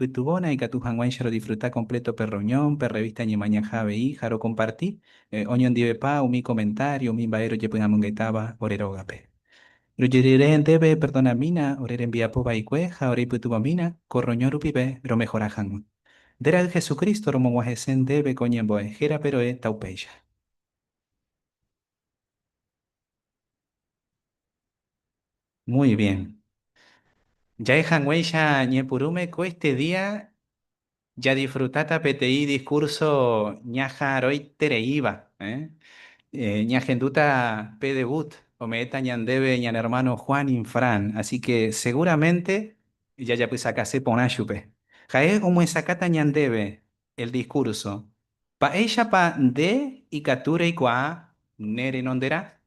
Pytyvõna ikatu hag̃uáicha rodisfruta completo pe reunión, pe revista Ñemañaha avei ha rokomparti oñondivepa umi comentario, umi mba'e rojepy'amongetáva ore rógape. Rojerure ndéve eperdonamína ore rembiapo vaikue ha oreipytyvõmína ko reunión rupive romehora hag̃ua. Nde Ra'y Jesucristo romog̃uahẽse ndéve ko ñembo'e, hérape ro'e taupéicha. Muy bien. Ja'ehag̃uéicha ñepyrũme ko este día jadisfrutáta peteĩ discurso ñaha'arõitereíva, eh? Ñahendúta pe debut ome'ẽta ñandéve ñane hermano Juan Infran, así que seguramente jajapysakase porã chupe. Ha'e omyesakãta ñandéve el discurso, Mba'éichapa nde ikatu reikuaa ne renonderã?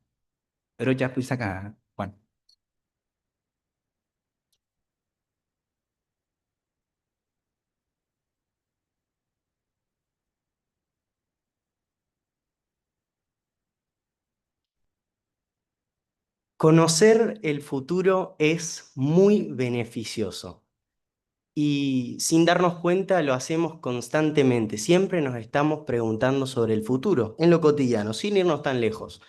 Rojapysakã, Juan. Conocer el futuro es muy beneficioso y sin darnos cuenta lo hacemos constantemente. Siempre nos estamos preguntando sobre el futuro, en lo cotidiano, sin irnos tan lejos.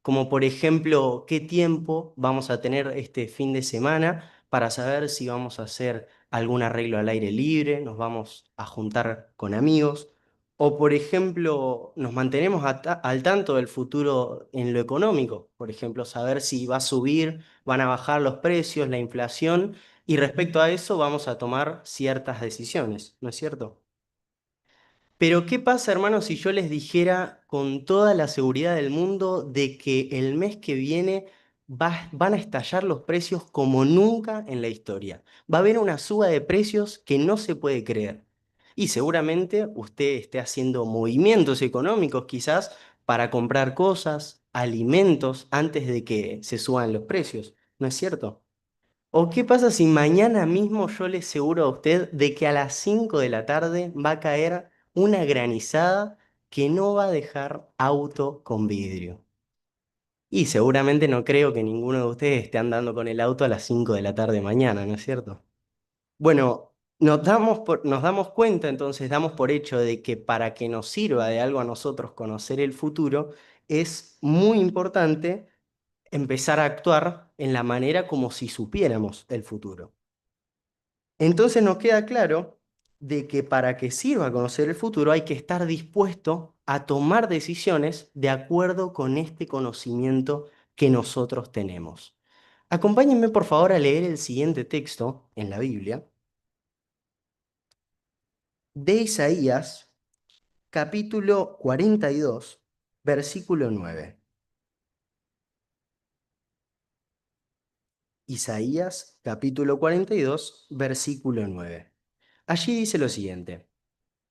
Como por ejemplo, qué tiempo vamos a tener este fin de semana para saber si vamos a hacer algún arreglo al aire libre, nos vamos a juntar con amigos, o por ejemplo, nos mantenemos al tanto del futuro en lo económico, por ejemplo, saber si va a subir, van a bajar los precios, la inflación, y respecto a eso vamos a tomar ciertas decisiones, ¿no es cierto? Pero ¿qué pasa, hermanos, si yo les dijera con toda la seguridad del mundo de que el mes que viene van a estallar los precios como nunca en la historia? Va a haber una suba de precios que no se puede creer. Y seguramente usted esté haciendo movimientos económicos quizás para comprar cosas, alimentos, antes de que se suban los precios, ¿no es cierto? ¿O qué pasa si mañana mismo yo le aseguro a usted de que a las 5 de la tarde va a caer una granizada que no va a dejar auto con vidrio? Y seguramente no creo que ninguno de ustedes esté andando con el auto a las 5 de la tarde mañana, ¿no es cierto? Bueno, nos damos cuenta, entonces damos por hecho de que para que nos sirva de algo a nosotros conocer el futuro, es muy importante empezar a actuar en la manera como si supiéramos el futuro. Entonces nos queda claro de que para que sirva conocer el futuro hay que estar dispuesto a tomar decisiones de acuerdo con este conocimiento que nosotros tenemos. Acompáñenme por favor a leer el siguiente texto en la Biblia de Isaías, capítulo 42, versículo 9. Isaías, capítulo 42, versículo 9. Allí dice lo siguiente: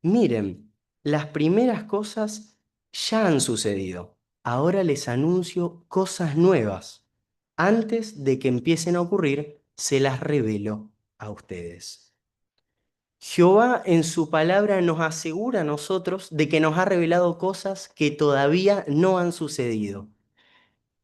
Miren, las primeras cosas ya han sucedido. Ahora les anuncio cosas nuevas. Antes de que empiecen a ocurrir, se las revelo a ustedes. Jehová en su palabra nos asegura a nosotros de que nos ha revelado cosas que todavía no han sucedido.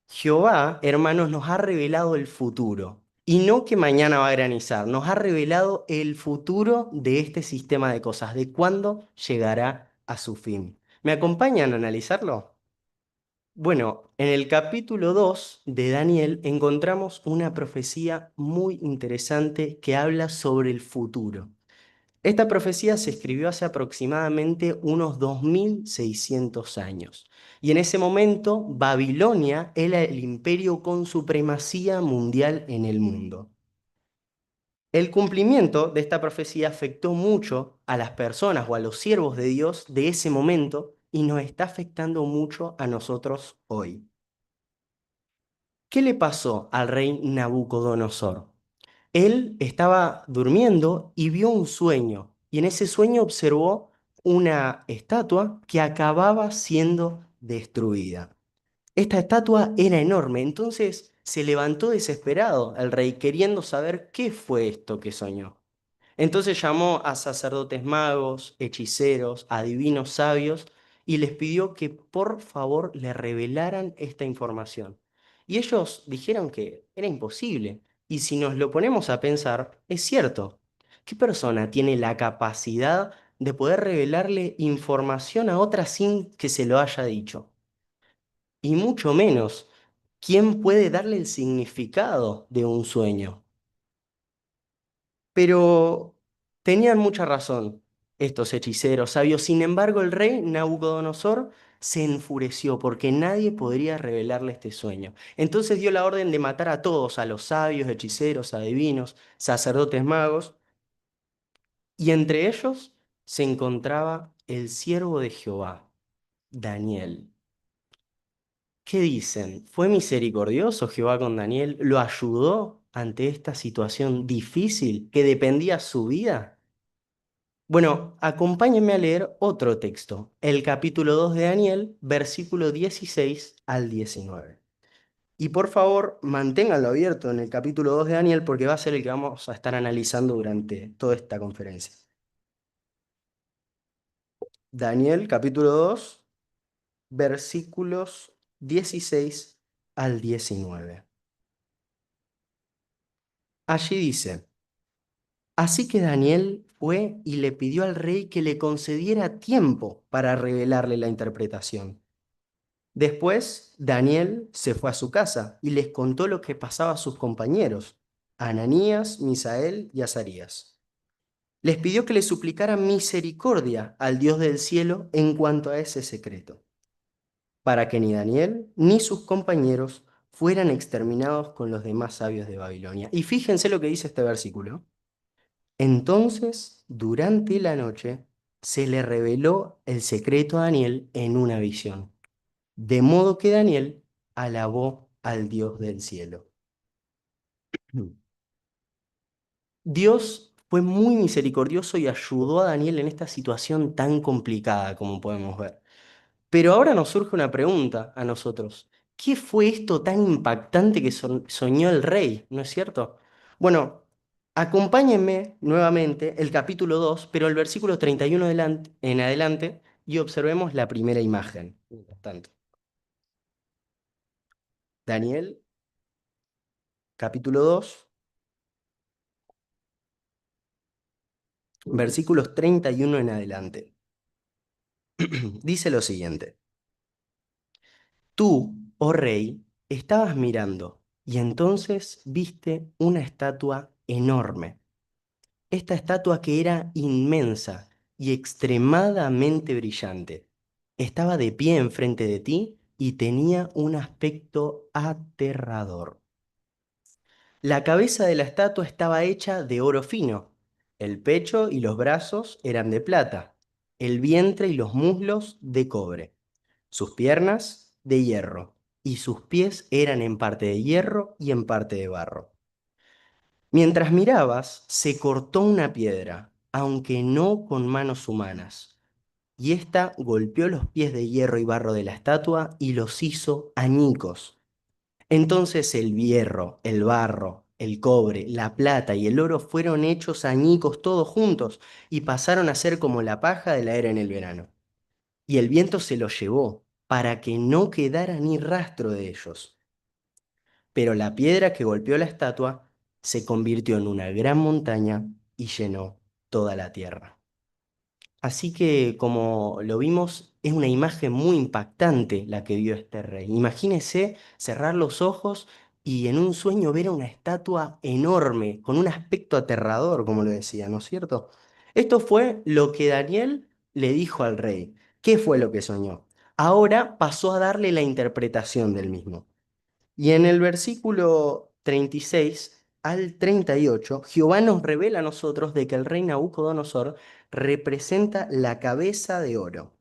Jehová, hermanos, nos ha revelado el futuro. Y no que mañana va a granizar, nos ha revelado el futuro de este sistema de cosas, de cuándo llegará a su fin. ¿Me acompañan a analizarlo? Bueno, en el capítulo 2 de Daniel encontramos una profecía muy interesante que habla sobre el futuro. Esta profecía se escribió hace aproximadamente unos 2600 años. Y en ese momento, Babilonia era el imperio con supremacía mundial en el mundo. El cumplimiento de esta profecía afectó mucho a las personas o a los siervos de Dios de ese momento y nos está afectando mucho a nosotros hoy. ¿Qué le pasó al rey Nabucodonosor? Él estaba durmiendo y vio un sueño, y en ese sueño observó una estatua que acababa siendo destruida. Esta estatua era enorme, entonces se levantó desesperado el rey, queriendo saber qué fue esto que soñó. Entonces llamó a sacerdotes magos, hechiceros, adivinos sabios, y les pidió que por favor le revelaran esta información. Y ellos dijeron que era imposible. Y si nos lo ponemos a pensar, es cierto. ¿Qué persona tiene la capacidad de poder revelarle información a otra sin que se lo haya dicho? Y mucho menos, ¿quién puede darle el significado de un sueño? Pero tenían mucha razón estos hechiceros sabios. Sin embargo, el rey Nabucodonosor se enfureció porque nadie podría revelarle este sueño. Entonces dio la orden de matar a todos, a los sabios, hechiceros, adivinos, sacerdotes magos, y entre ellos se encontraba el siervo de Jehová, Daniel. ¿Qué dicen? ¿Fue misericordioso Jehová con Daniel? ¿Lo ayudó ante esta situación difícil que dependía su vida? Bueno, acompáñenme a leer otro texto, el capítulo 2 de Daniel, versículo 16 al 19. Y por favor, manténganlo abierto en el capítulo 2 de Daniel porque va a ser el que vamos a estar analizando durante toda esta conferencia. Daniel, capítulo 2, versículos 16 al 19. Allí dice: Así que Daniel fue y le pidió al rey que le concediera tiempo para revelarle la interpretación. Después, Daniel se fue a su casa y les contó lo que pasaba a sus compañeros, Ananías, Misael y Azarías. Les pidió que le suplicaran misericordia al Dios del cielo en cuanto a ese secreto, para que ni Daniel ni sus compañeros fueran exterminados con los demás sabios de Babilonia. Y fíjense lo que dice este versículo. Entonces, durante la noche, se le reveló el secreto a Daniel en una visión. De modo que Daniel alabó al Dios del cielo. Dios fue muy misericordioso y ayudó a Daniel en esta situación tan complicada, como podemos ver. Pero ahora nos surge una pregunta a nosotros. ¿Qué fue esto tan impactante que soñó el rey? ¿No es cierto? Bueno, acompáñenme nuevamente el capítulo 2, pero el versículo 31 en adelante, y observemos la primera imagen. Mientras tanto. Daniel, capítulo 2, versículos 31 en adelante. Dice lo siguiente. Tú, oh rey, estabas mirando y entonces viste una estatua enorme. Esta estatua que era inmensa y extremadamente brillante. Estaba de pie enfrente de ti y tenía un aspecto aterrador. La cabeza de la estatua estaba hecha de oro fino. El pecho y los brazos eran de plata, el vientre y los muslos de cobre, sus piernas de hierro, y sus pies eran en parte de hierro y en parte de barro. Mientras mirabas, se cortó una piedra, aunque no con manos humanas, y ésta golpeó los pies de hierro y barro de la estatua y los hizo añicos. Entonces el hierro, el barro, el cobre, la plata y el oro fueron hechos añicos todos juntos y pasaron a ser como la paja de la era en el verano. Y el viento se los llevó para que no quedara ni rastro de ellos. Pero la piedra que golpeó la estatua se convirtió en una gran montaña y llenó toda la tierra. Así que, como lo vimos, es una imagen muy impactante la que vio este rey. Imagínese cerrar los ojos y en un sueño ver a una estatua enorme, con un aspecto aterrador, como lo decía, ¿no es cierto? Esto fue lo que Daniel le dijo al rey. ¿Qué fue lo que soñó? Ahora pasó a darle la interpretación del mismo. Y en el versículo 36 al 38, Jehová nos revela a nosotros de que el rey Nabucodonosor representa la cabeza de oro.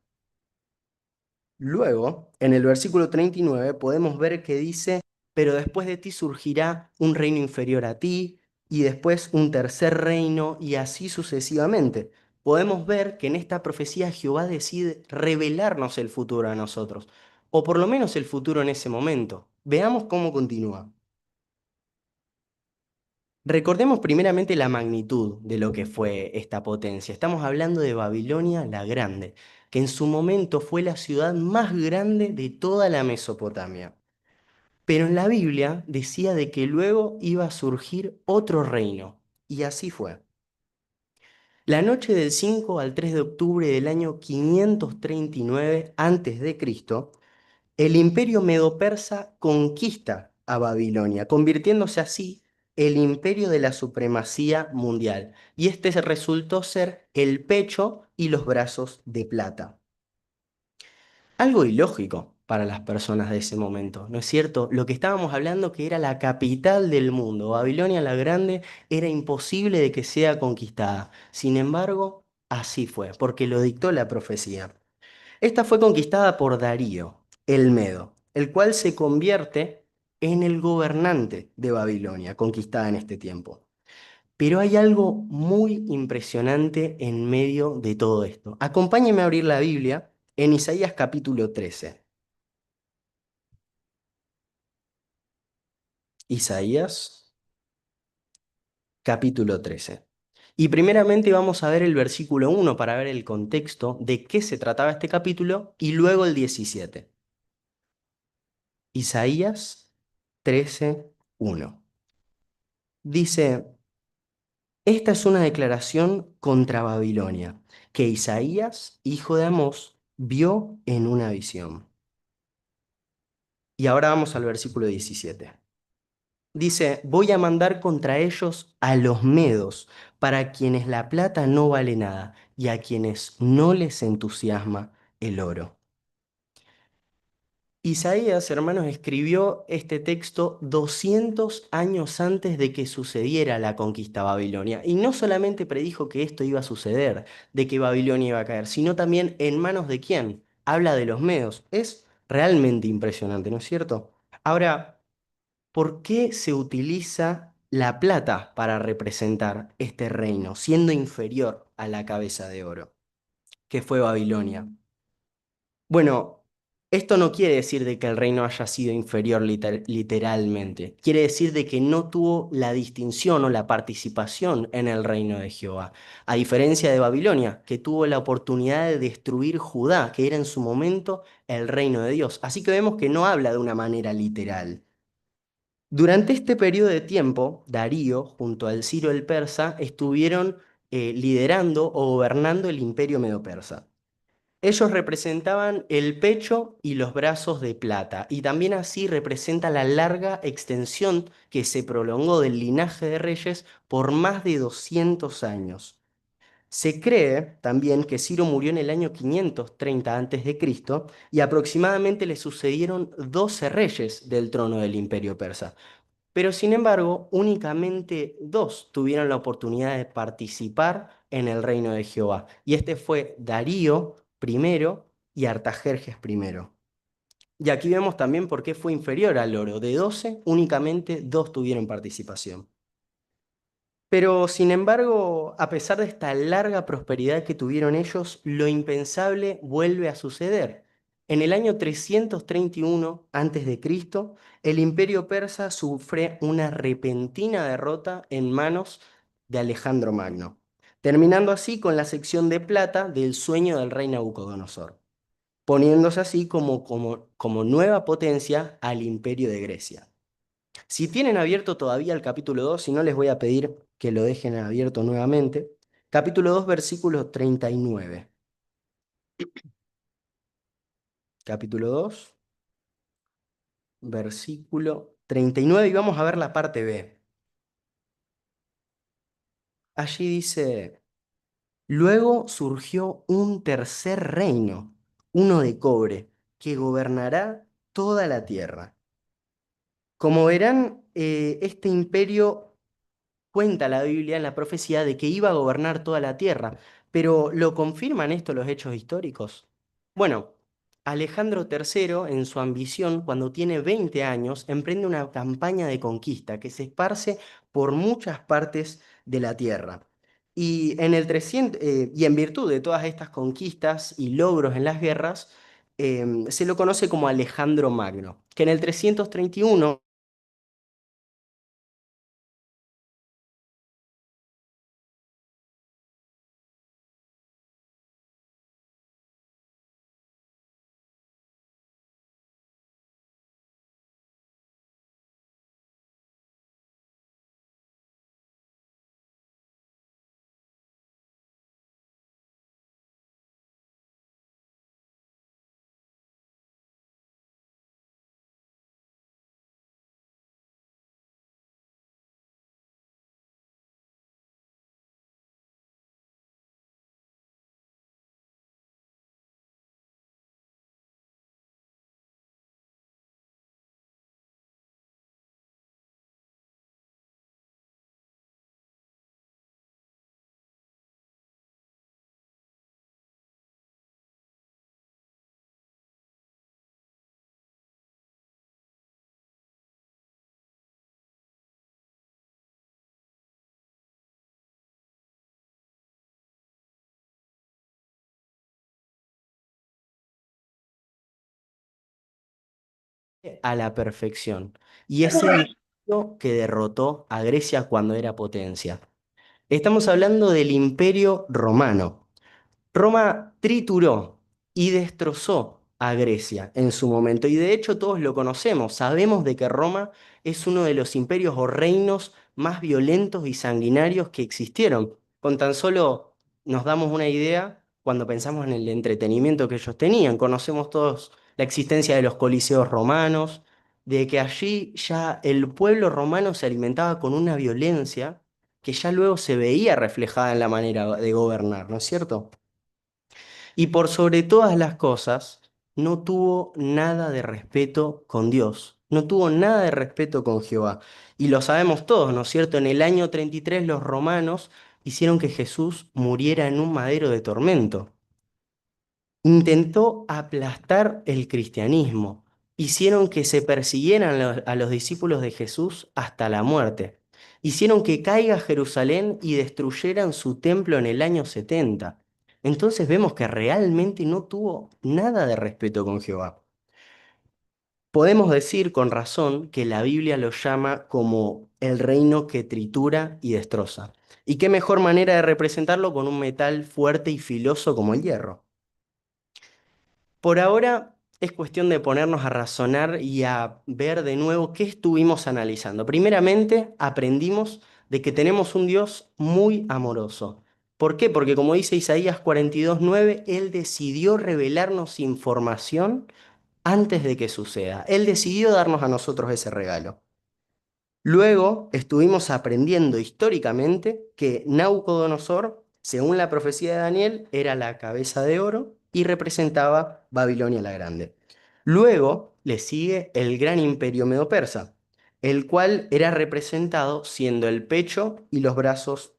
Luego, en el versículo 39, podemos ver que dice, pero después de ti surgirá un reino inferior a ti, y después un tercer reino, y así sucesivamente. Podemos ver que en esta profecía Jehová decide revelarnos el futuro a nosotros, o por lo menos el futuro en ese momento. Veamos cómo continúa. Recordemos primeramente la magnitud de lo que fue esta potencia. Estamos hablando de Babilonia la Grande, que en su momento fue la ciudad más grande de toda la Mesopotamia. Pero en la Biblia decía de que luego iba a surgir otro reino, y así fue. La noche del 5 al 3 de octubre del año 539 a.C., el imperio medo-persa conquista a Babilonia, convirtiéndose así el imperio de la supremacía mundial. Y este resultó ser el pecho y los brazos de plata. Algo ilógico para las personas de ese momento, ¿no es cierto? Lo que estábamos hablando que era la capital del mundo, Babilonia la Grande, era imposible de que sea conquistada. Sin embargo, así fue, porque lo dictó la profecía. Esta fue conquistada por Darío, el Medo, el cual se convierte en el gobernante de Babilonia, conquistada en este tiempo. Pero hay algo muy impresionante en medio de todo esto. Acompáñenme a abrir la Biblia en Isaías capítulo 13. Isaías capítulo 13. Y primeramente vamos a ver el versículo 1 para ver el contexto de qué se trataba este capítulo y luego el 17. Isaías 13, 1. Dice, esta es una declaración contra Babilonia, que Isaías, hijo de Amós, vio en una visión. Y ahora vamos al versículo 17. Dice, voy a mandar contra ellos a los medos, para quienes la plata no vale nada y a quienes no les entusiasma el oro. Isaías, hermanos, escribió este texto 200 años antes de que sucediera la conquista babilonia. Y no solamente predijo que esto iba a suceder, de que Babilonia iba a caer, sino también en manos de quién. Habla de los medos. Es realmente impresionante, ¿no es cierto? Ahora, ¿por qué se utiliza la plata para representar este reino, siendo inferior a la cabeza de oro, que fue Babilonia? Bueno, esto no quiere decir de que el reino haya sido inferior literalmente. Quiere decir de que no tuvo la distinción o la participación en el reino de Jehová. A diferencia de Babilonia, que tuvo la oportunidad de destruir Judá, que era en su momento el reino de Dios. Así que vemos que no habla de una manera literal. Durante este periodo de tiempo, Darío, junto al Ciro el Persa, estuvieron liderando o gobernando el imperio medo-persa. Ellos representaban el pecho y los brazos de plata, y también así representa la larga extensión que se prolongó del linaje de reyes por más de 200 años. Se cree también que Ciro murió en el año 530 antes de Cristo y aproximadamente le sucedieron 12 reyes del trono del imperio persa. Pero sin embargo, únicamente 2 tuvieron la oportunidad de participar en el reino de Jehová. Y este fue Darío primero y Artajerjes primero. Y aquí vemos también por qué fue inferior al oro. De 12, únicamente 2 tuvieron participación. Pero, sin embargo, a pesar de esta larga prosperidad que tuvieron ellos, lo impensable vuelve a suceder. En el año 331 antes de Cristo, el imperio persa sufre una repentina derrota en manos de Alejandro Magno, terminando así con la sección de plata del sueño del rey Nabucodonosor, poniéndose así como nueva potencia al imperio de Grecia. Si tienen abierto todavía el capítulo 2, si no les voy a pedir que lo dejen abierto nuevamente, capítulo 2, versículo 39. Capítulo 2, versículo 39, y vamos a ver la parte B. Allí dice, luego surgió un tercer reino, uno de cobre, que gobernará toda la tierra. Como verán, este imperio cuenta la Biblia en la profecía de que iba a gobernar toda la tierra, pero ¿lo confirman esto los hechos históricos? Bueno, Alejandro tercero, en su ambición, cuando tiene 20 años, emprende una campaña de conquista que se esparce por muchas partes de la tierra. Y en el trescientos y en virtud de todas estas conquistas y logros en las guerras, se lo conoce como Alejandro Magno, que en el 331 A la perfección. Y es el imperio que derrotó a Grecia cuando era potencia. Estamos hablando del Imperio Romano. Roma trituró y destrozó a Grecia en su momento. Y de hecho todos lo conocemos. Sabemos de que Roma es uno de los imperios o reinos más violentos y sanguinarios que existieron. Con tan solo nos damos una idea cuando pensamos en el entretenimiento que ellos tenían. Conocemos todos la existencia de los coliseos romanos, de que allí ya el pueblo romano se alimentaba con una violencia que ya luego se veía reflejada en la manera de gobernar, ¿no es cierto? Y por sobre todas las cosas, no tuvo nada de respeto con Dios, no tuvo nada de respeto con Jehová. Y lo sabemos todos, ¿no es cierto? En el año 33 los romanos hicieron que Jesús muriera en un madero de tormento. Intentó aplastar el cristianismo. Hicieron que se persiguieran a los discípulos de Jesús hasta la muerte. Hicieron que caiga Jerusalén y destruyeran su templo en el año 70. Entonces vemos que realmente no tuvo nada de respeto con Jehová. Podemos decir con razón que la Biblia lo llama como el reino que tritura y destroza. Y qué mejor manera de representarlo con un metal fuerte y filoso como el hierro. Por ahora es cuestión de ponernos a razonar y a ver de nuevo qué estuvimos analizando. Primeramente, aprendimos de que tenemos un Dios muy amoroso. ¿Por qué? Porque como dice Isaías 42:9, Él decidió revelarnos información antes de que suceda. Él decidió darnos a nosotros ese regalo. Luego estuvimos aprendiendo históricamente que Nabucodonosor, según la profecía de Daniel, era la cabeza de oro y representaba Babilonia la Grande. Luego le sigue el gran imperio medo-persa, el cual era representado siendo el pecho y los brazos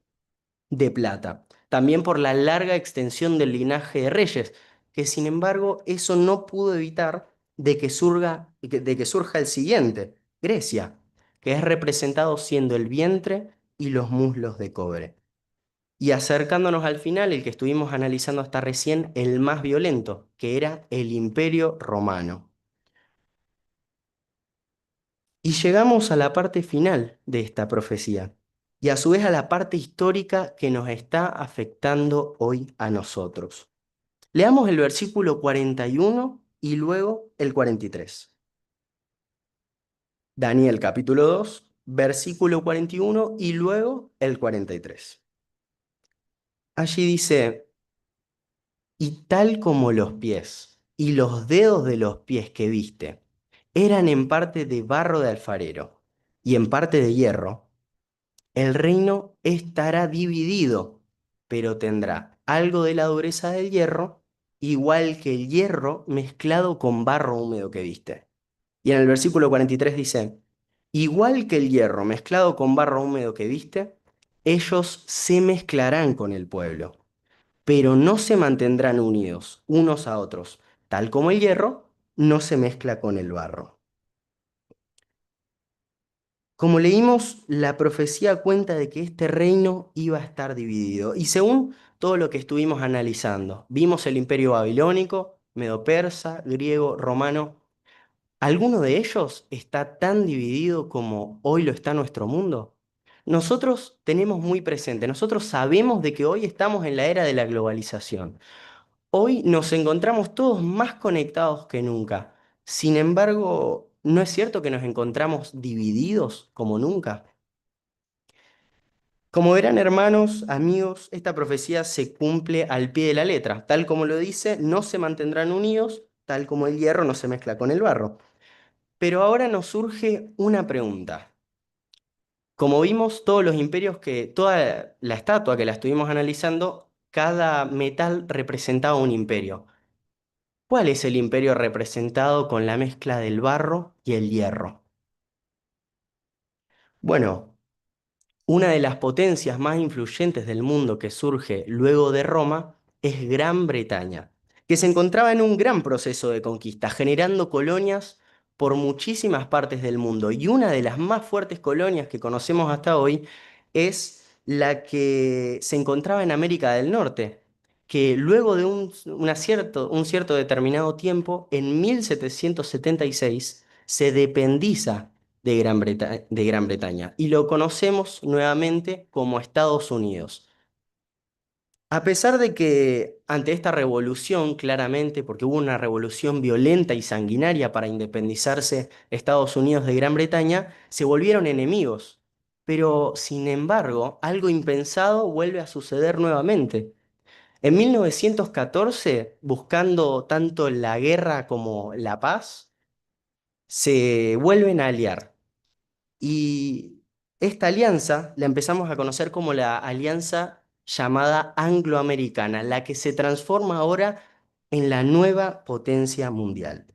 de plata, también por la larga extensión del linaje de reyes, que sin embargo eso no pudo evitar de que surja el siguiente, Grecia, que es representado siendo el vientre y los muslos de cobre. Y acercándonos al final, el que estuvimos analizando hasta recién, el más violento, que era el Imperio Romano. Y llegamos a la parte final de esta profecía, y a su vez a la parte histórica que nos está afectando hoy a nosotros. Leamos el versículo 41 y luego el 43. Daniel capítulo 2, versículo 41 y luego el 43. Allí dice, y tal como los pies y los dedos de los pies que viste eran en parte de barro de alfarero y en parte de hierro, el reino estará dividido, pero tendrá algo de la dureza del hierro, igual que el hierro mezclado con barro húmedo que viste. Y en el versículo 43 dice, igual que el hierro mezclado con barro húmedo que viste, ellos se mezclarán con el pueblo, pero no se mantendrán unidos unos a otros, tal como el hierro no se mezcla con el barro. Como leímos, la profecía cuenta de que este reino iba a estar dividido. Y según todo lo que estuvimos analizando, vimos el imperio babilónico, medo-persa, griego, romano. ¿Alguno de ellos está tan dividido como hoy lo está nuestro mundo? Nosotros tenemos muy presente, nosotros sabemos de que hoy estamos en la era de la globalización. Hoy nos encontramos todos más conectados que nunca. Sin embargo, ¿no es cierto que nos encontramos divididos como nunca? Como verán, hermanos, amigos, esta profecía se cumple al pie de la letra. Tal como lo dice, no se mantendrán unidos, tal como el hierro no se mezcla con el barro. Pero ahora nos surge una pregunta. Como vimos, todos los imperios que, toda la estatua que la estuvimos analizando, cada metal representaba un imperio. ¿Cuál es el imperio representado con la mezcla del barro y el hierro? Una de las potencias más influyentes del mundo que surge luego de Roma es Gran Bretaña, que se encontraba en un gran proceso de conquista, generando colonias por muchísimas partes del mundo. Y una de las más fuertes colonias que conocemos hasta hoy es la que se encontraba en América del Norte, que luego de un cierto determinado tiempo, en 1776, Se dependiza de Gran Bretaña y lo conocemos nuevamente como Estados Unidos. A pesar de que ante esta revolución, claramente, porque hubo una revolución violenta y sanguinaria para independizarse Estados Unidos de Gran Bretaña, se volvieron enemigos. Pero, sin embargo, algo impensado vuelve a suceder nuevamente. En 1914, buscando tanto la guerra como la paz, se vuelven a aliar. Y esta alianza la empezamos a conocer como la alianza llamada angloamericana, la que se transforma ahora en la nueva potencia mundial.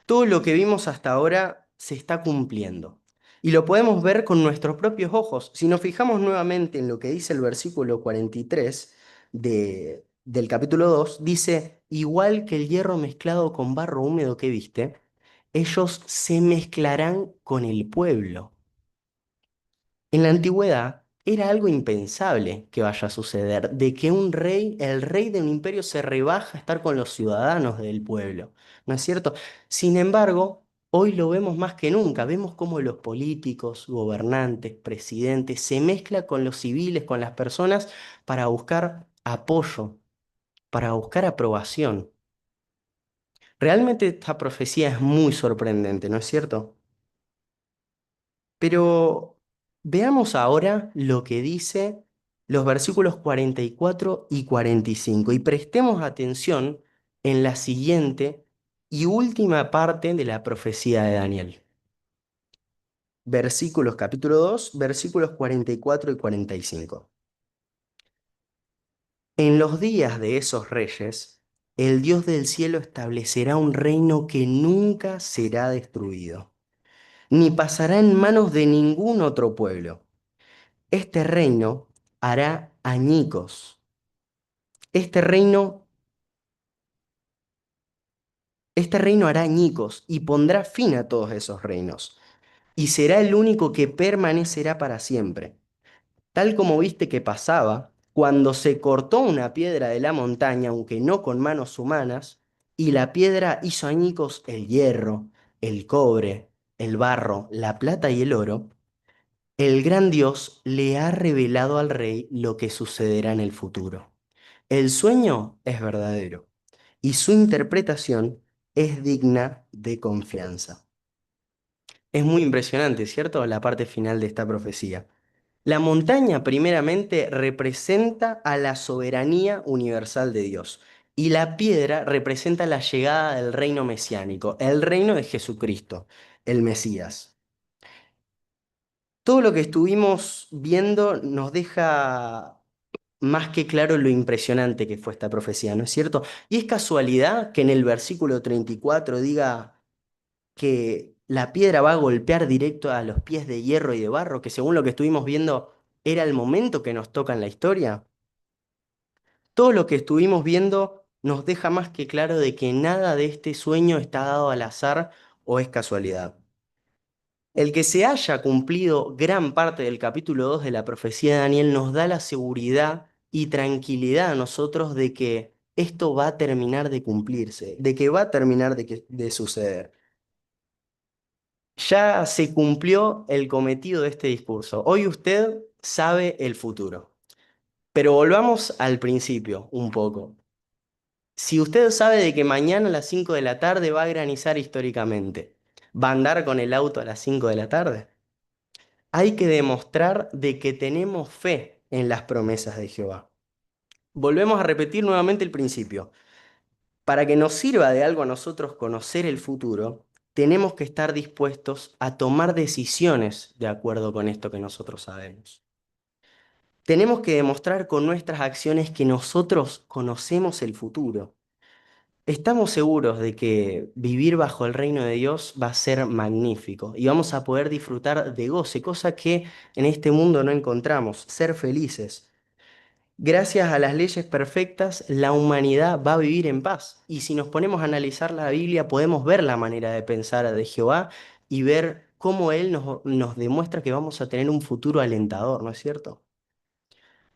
Todo lo que vimos hasta ahora se está cumpliendo. Y lo podemos ver con nuestros propios ojos. Si nos fijamos nuevamente en lo que dice el versículo 43 del capítulo 2, dice, igual que el hierro mezclado con barro húmedo que viste, ellos se mezclarán con el pueblo. En la antigüedad era algo impensable que vaya a suceder, de que un rey, el rey de un imperio, se rebaja a estar con los ciudadanos del pueblo, ¿no es cierto? Sin embargo, hoy lo vemos más que nunca, vemos cómo los políticos, gobernantes, presidentes, se mezclan con los civiles, con las personas, para buscar apoyo, para buscar aprobación. Realmente esta profecía es muy sorprendente, ¿no es cierto? Pero veamos ahora lo que dice los versículos 44 y 45 y prestemos atención en la siguiente y última parte de la profecía de Daniel. Versículos, capítulo 2, versículos 44 y 45. En los días de esos reyes, el Dios del cielo establecerá un reino que nunca será destruido, ni pasará en manos de ningún otro pueblo. Este reino hará añicos. Este reino hará añicos y pondrá fin a todos esos reinos, y será el único que permanecerá para siempre. Tal como viste que pasaba cuando se cortó una piedra de la montaña, aunque no con manos humanas, y la piedra hizo añicos el hierro, el cobre, el barro, la plata y el oro, el gran Dios le ha revelado al rey lo que sucederá en el futuro. El sueño es verdadero y su interpretación es digna de confianza. Es muy impresionante, ¿cierto? La parte final de esta profecía. La montaña, primeramente, representa a la soberanía universal de Dios. Y la piedra representa la llegada del reino mesiánico, el reino de Jesucristo, el Mesías. Todo lo que estuvimos viendo nos deja más que claro lo impresionante que fue esta profecía, ¿no es cierto? Y es casualidad que en el versículo 34 diga que la piedra va a golpear directo a los pies de hierro y de barro, que según lo que estuvimos viendo era el momento que nos toca en la historia. Todo lo que estuvimos viendo nos deja más que claro de que nada de este sueño está dado al azar o es casualidad. El que se haya cumplido gran parte del capítulo 2 de la profecía de Daniel nos da la seguridad y tranquilidad a nosotros de que esto va a terminar de cumplirse, de que va a terminar de suceder. Ya se cumplió el cometido de este discurso. Hoy usted sabe el futuro. Pero volvamos al principio un poco. Si usted sabe de que mañana a las 5 de la tarde va a granizar históricamente, ¿va a andar con el auto a las 5 de la tarde? Hay que demostrar de que tenemos fe en las promesas de Jehová. Volvemos a repetir nuevamente el principio. Para que nos sirva de algo a nosotros conocer el futuro, tenemos que estar dispuestos a tomar decisiones de acuerdo con esto que nosotros sabemos. Tenemos que demostrar con nuestras acciones que nosotros conocemos el futuro. Estamos seguros de que vivir bajo el reino de Dios va a ser magnífico y vamos a poder disfrutar de goce, cosa que en este mundo no encontramos, ser felices. Gracias a las leyes perfectas, la humanidad va a vivir en paz. Y si nos ponemos a analizar la Biblia, podemos ver la manera de pensar de Jehová y ver cómo Él nos demuestra que vamos a tener un futuro alentador, ¿no es cierto?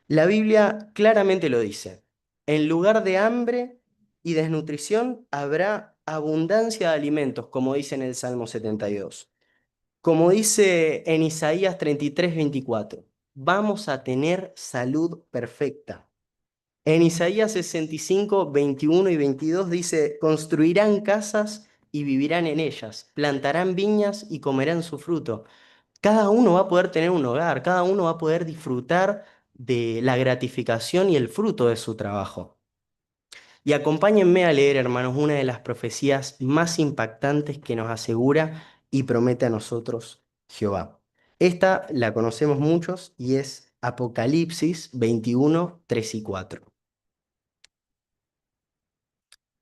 La Biblia claramente lo dice. En lugar de hambre y desnutrición habrá abundancia de alimentos, como dice en el Salmo 72. Como dice en Isaías 33, 24, vamos a tener salud perfecta. En Isaías 65, 21 y 22 dice, construirán casas y vivirán en ellas, plantarán viñas y comerán su fruto. Cada uno va a poder tener un hogar, cada uno va a poder disfrutar de la gratificación y el fruto de su trabajo. Y acompáñenme a leer, hermanos, una de las profecías más impactantes que nos asegura y promete a nosotros Jehová. Esta la conocemos muchos y es Apocalipsis 21, 3 y 4.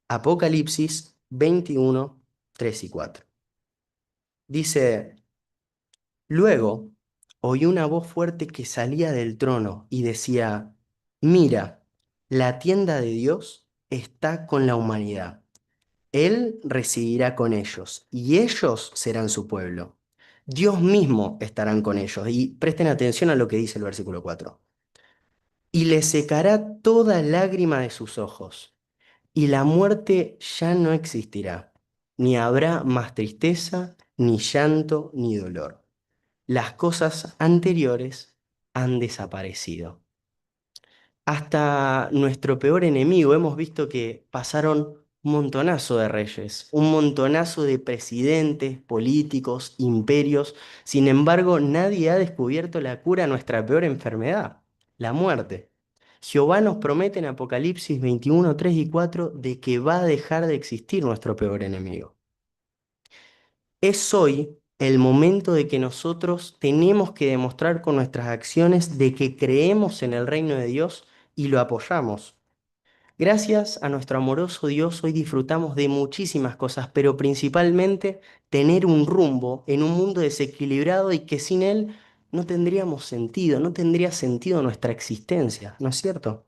Apocalipsis 21, 3 y 4. Dice, luego oí una voz fuerte que salía del trono y decía, mira, la tienda de Dios está con la humanidad. Él residirá con ellos y ellos serán su pueblo. Dios mismo estarán con ellos. Y presten atención a lo que dice el versículo 4. Y les secará toda lágrima de sus ojos, y la muerte ya no existirá, ni habrá más tristeza, ni llanto, ni dolor. Las cosas anteriores han desaparecido. Hasta nuestro peor enemigo, hemos visto que pasaron un montonazo de reyes, un montonazo de presidentes, políticos, imperios. Sin embargo, nadie ha descubierto la cura a nuestra peor enfermedad, la muerte. Jehová nos promete en Apocalipsis 21, 3 y 4 de que va a dejar de existir nuestro peor enemigo. Es hoy el momento de que nosotros tenemos que demostrar con nuestras acciones de que creemos en el reino de Dios y lo apoyamos. Gracias a nuestro amoroso Dios hoy disfrutamos de muchísimas cosas, pero principalmente tener un rumbo en un mundo desequilibrado y que sin él no tendríamos sentido, no tendría sentido nuestra existencia, ¿no es cierto?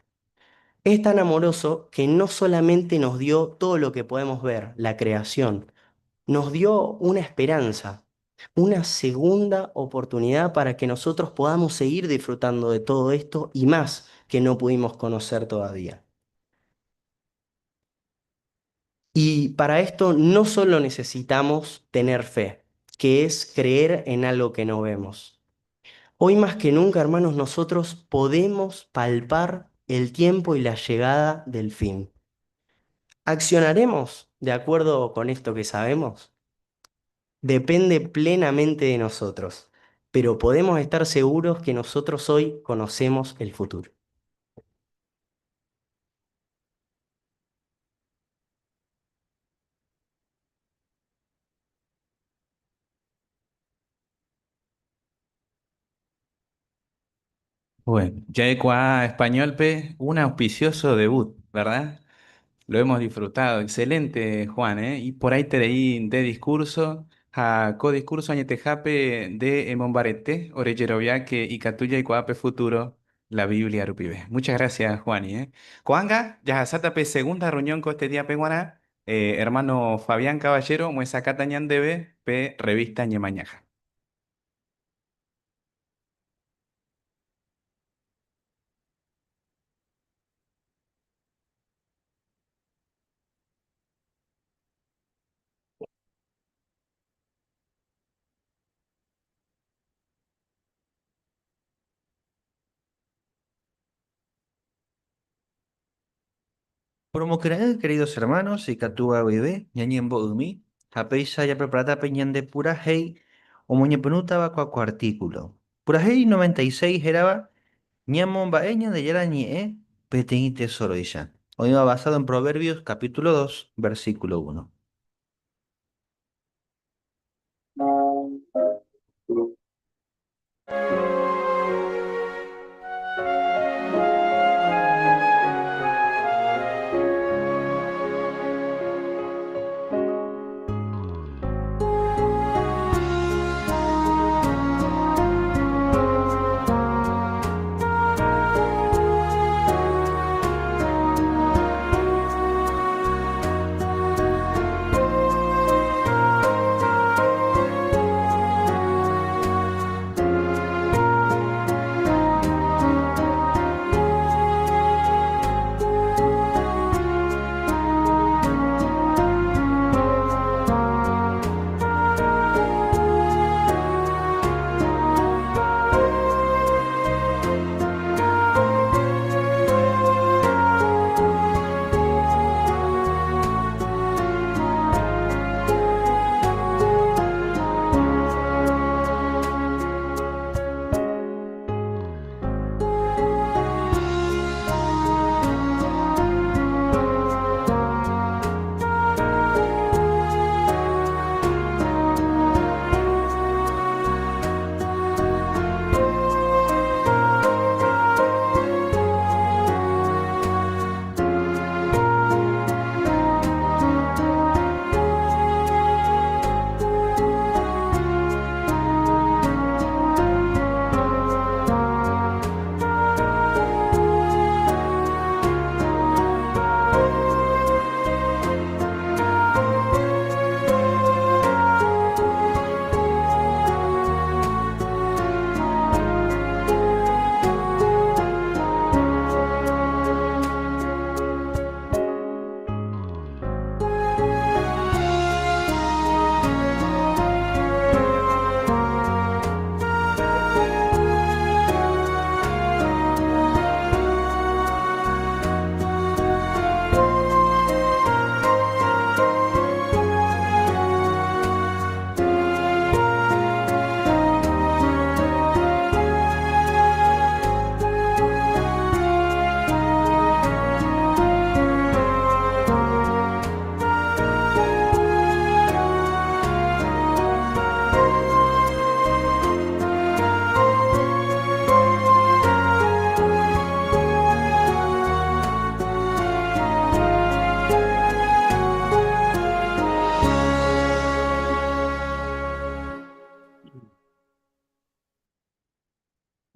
Es tan amoroso que no solamente nos dio todo lo que podemos ver, la creación, nos dio una esperanza, una segunda oportunidad para que nosotros podamos seguir disfrutando de todo esto y más que no pudimos conocer todavía. Y para esto no solo necesitamos tener fe, que es creer en algo que no vemos. Hoy más que nunca, hermanos, nosotros podemos palpar el tiempo y la llegada del fin. ¿Accionaremos de acuerdo con esto que sabemos? Depende plenamente de nosotros, pero podemos estar seguros que nosotros hoy conocemos el futuro. Bueno, ya Español P, un auspicioso debut, ¿verdad? Lo hemos disfrutado. Excelente, Juan, ¿eh? Y por ahí te leí de discurso, a co discurso añetejape de Emombarete, Oreyeroviaque y Catuya y Coape Futuro, la Biblia Rupibe. Muchas gracias, Juan, ¿eh? Coanga, Yajazatape, segunda reunión con este día peguará, hermano Fabián Caballero, Muesacata Ñandebe, P, Revista Ñemañaja. Promoqueráis, queridos hermanos, ikatúva guive, ñañembo'ymi, ha péicha japreparáta pe ñande purahéi omoñepyrũtava ko artículo. Purahéi 96 hérava ñamomba'e Ñandejára ñe'ẽ peteĩ tesoroicha. Oĩva basado en Proverbios capítulo 2, versículo 1.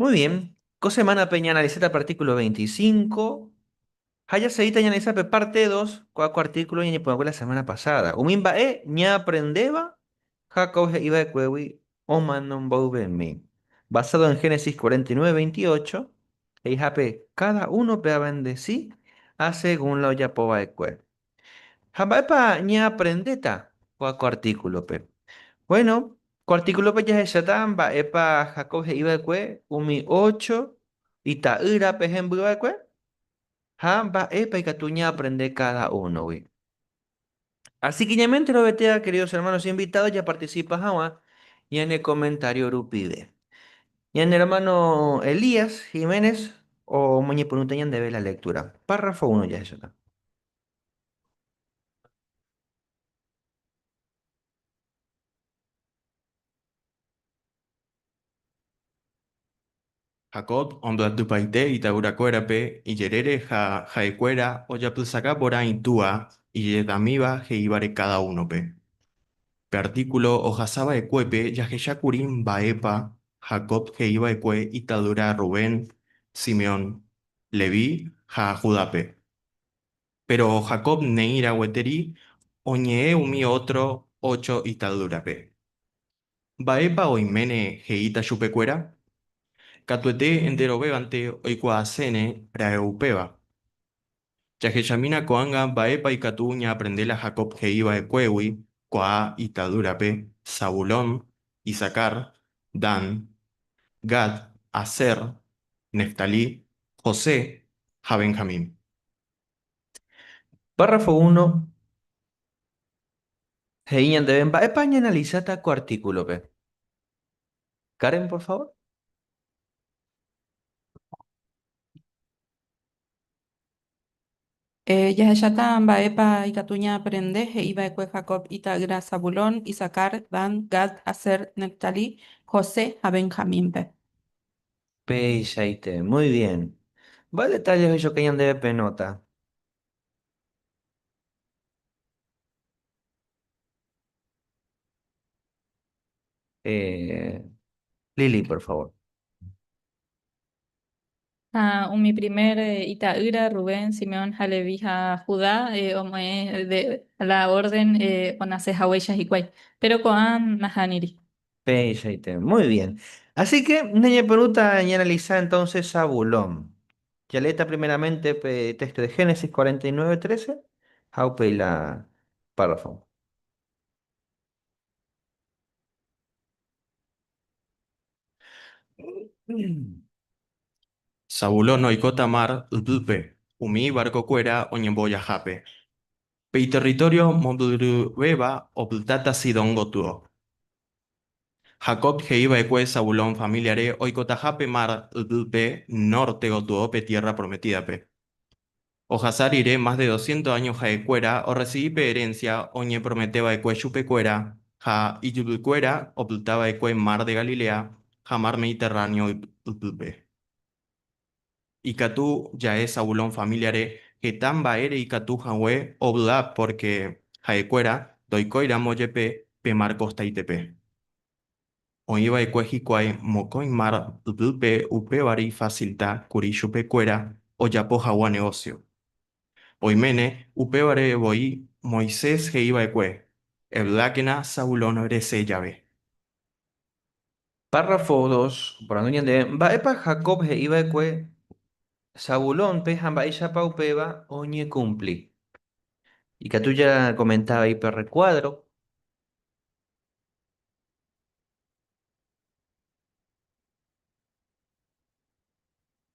Muy bien. Ko semánape ñaanalisáta pe artículo 25. Ha jaseíta ñaanalisa pe parte 2 kóa ko artículo ñañepyrũakue la semana pasada. Umi mba'e ñaaprendéva Jacob he'iva'ekuégui omano mboyvemi. Basado en Génesis 49, 28, he'ihápe cada uno-pe avendesi asegún la ojapova'ekue. Ha mba'épa ñaaprendéta kóa ko artículo-pe? Bueno, ko artículo-pe jahecháta mba'épa Jacob he'iva'ekue umi ocho ita'ýrape hembyva'ekue ha mba'épa ikatu ñaaprende cada uno-gui. Así que ñaime enterovetéva, queridos hermanos invitados, japarticipa hag̃ua ñane comentario rupive. Ñane hermano Elías Jiménez omoñepyrũta ñandéve la lectura. Párrafo 1 jahecháta. Jacob ombyatypaite ita'yrakuérape ijerére ha ha'ekuéra ojapysaka porã itúa ijedamíva he'ívare káda únope. Pe artíkulo ohasa va'ekuépe jahecha kuri mba'épa Jacob he'i va'ekue ita'ýra Rubén, Simeón, Leví ha Judápe. Péro Jacob ne'ĩra gueteri oñe'ẽ umi ótro ocho ita'ýrape. Mba'épa oiméne he'íta chupekuéra? Katuete enterovévante oikuaaséne ra'e upéva. Jahechamína ko'ág̃a mba'épa ikatu ñaaprende la Jacob he'i va'ekuégui ko'ã ita'ýrape, Zabulón, Isacar, Dan, Gad, Aser, Neftalí, José ha Benjamín. Párrafo uno he'i ñandéve mba'épa ñaanalisáta ko artíkulope. Karen, por favor. Jahecháta mba'épa ikatu ñaaprende he'i va'ekue Jacob ita'ýra Zabulón, Isacar, Dan, Gad, Aser, Neftalí, José ha Benjamínpe. Peichaite, muy bien. Mba'e detalle ohechoka ñandéve pe nóta? Lili, por favor. Ha umi primer ita'ýra, Rubén, Simeón ha Leví ha Judá, omoĩ de la orden onase haguéicha hikuái. Péro ko'ã nahániri. Peichaite, muy bien. Así que, ñañepyrũta ñaanalisa entonces Zabulón. Jaleéta primeramente pe texto de Génesis 49, 13, ha upéi la párrafo. Zabulón oikóta mar ypýpe, umi ivarkokuéra oñembojahápe. Pe iterritório mombyryvéva opytáta Sidón gotyo. Jacob he'i va'ekue Zabulón familiare oikotaha pe mar ypýpe nórte gotyo pe Tiérra Prometídape. Ohasa rire mas de doscientos áño ha'ekuéra orresivi pe erénsia oñepromete va'ekue chupekuéra ha ijyvykuéra opyta va'ekue mar de Galilea ha mar Mediterráneo ypýpe. Ikatu ja'e Zabulón familiare heta mba'ére ikatu hague ovy'a pórke ha'ekuéra ndoikóiramo jepe pe mar kostaitépe. Oĩ va'ekue hikuái mokõi mar ypýpe upévare ifásilta kuri chupekuéra ojapo hag̃ua negósio. Oiméne upévare voi Moisés he'i va'ekue, Evy'ákena Zabulón resẽ jave. Párrafo dos, Oporandu ñandéve, Mba'épa Jacob he'i va'ekue Zabulónpe ha mba'éichapa upéva oñekumpli? Ikatu jakomenta avei pe rrekuádro.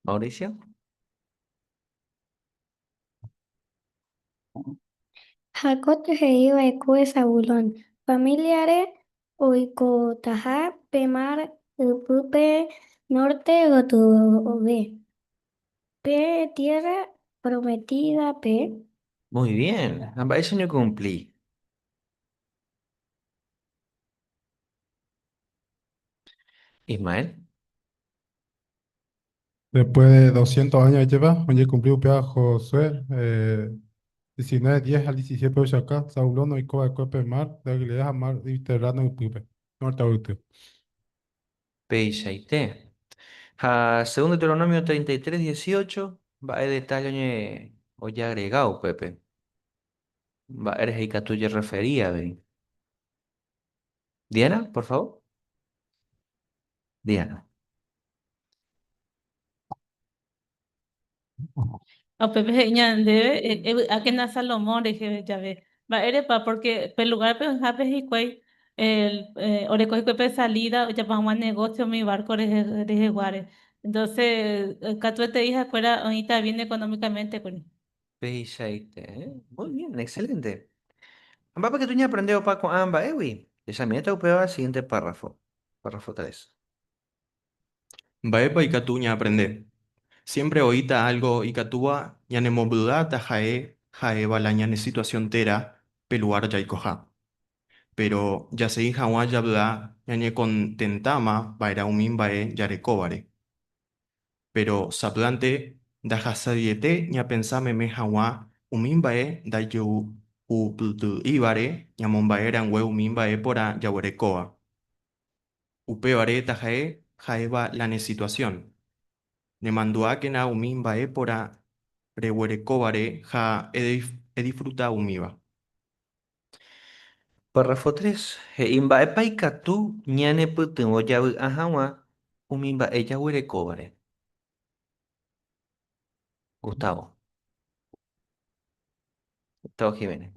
Mauricio. Jacob he'i va'ekue Zabulón familiare oikotaha pe mar ypýpe nórte gotyove, pe Tiérra Prometídape. Muy bien, ha mba'éicha oñekumpli? Ismael. Después de 200 años lleva, oñekumpli upéva Josué 19, 10 al 17 ohechauka, Zabulón oiko va'ekue pe mar de Galilea ha mar Mediterráneo ypýpe, norte yvýpe. Peichaite. Ha según Deuteronomio 33, 18, mba'e detalle oñe ojeagrega upépe. Mba'e rehe ikatu ojerreferí avei. Diana, por favor. Diana. Upépe he'i ñandéve evy'ákena Salomón reheve jave. Mba'érepa? Porque pe lugárpe oĩhápe hikuái oreko hikuái pe salida ojapo hag̃ua negocio umi barco reheguáre. Entonces katuetei ha'ekuéra oĩta bien económicamente kuri. Peichaite, eh? Muy bien, excelente. Ha mba'épa katu ñaaprende opa ko'ã mba'égui? Jahechamiéta upéva siguiente párrafo, párrafo 3. Mba'épa ikatu ñaaprende? Siémpre oĩta álgo ikatúva ñanemomby'a taha'e ha'éva la ñane situasión térã pe lugár jaikoha. Péro jasegi hag̃ua javy'a ñañekontentáma va'erã umi mba'e jarekóvare. Péro sapy'ánte ndahasyiete ñapensa meme hag̃ua umi mba'e ndajehupyty'ívare ñamomba'e rangue umi mba'e porã jaguerekóva. Upévare taha'e ha'éva la ne situasión. Nemandu'ákena umi mba'e porã reguerekóvare ha edisfruta umíva. Párrafo 3, he'i mba'épa ikatu ñanepytyvõ javy'a hag̃ua umi mba'e jaguerekóvare. Gustavo. Gustavo Jiménez.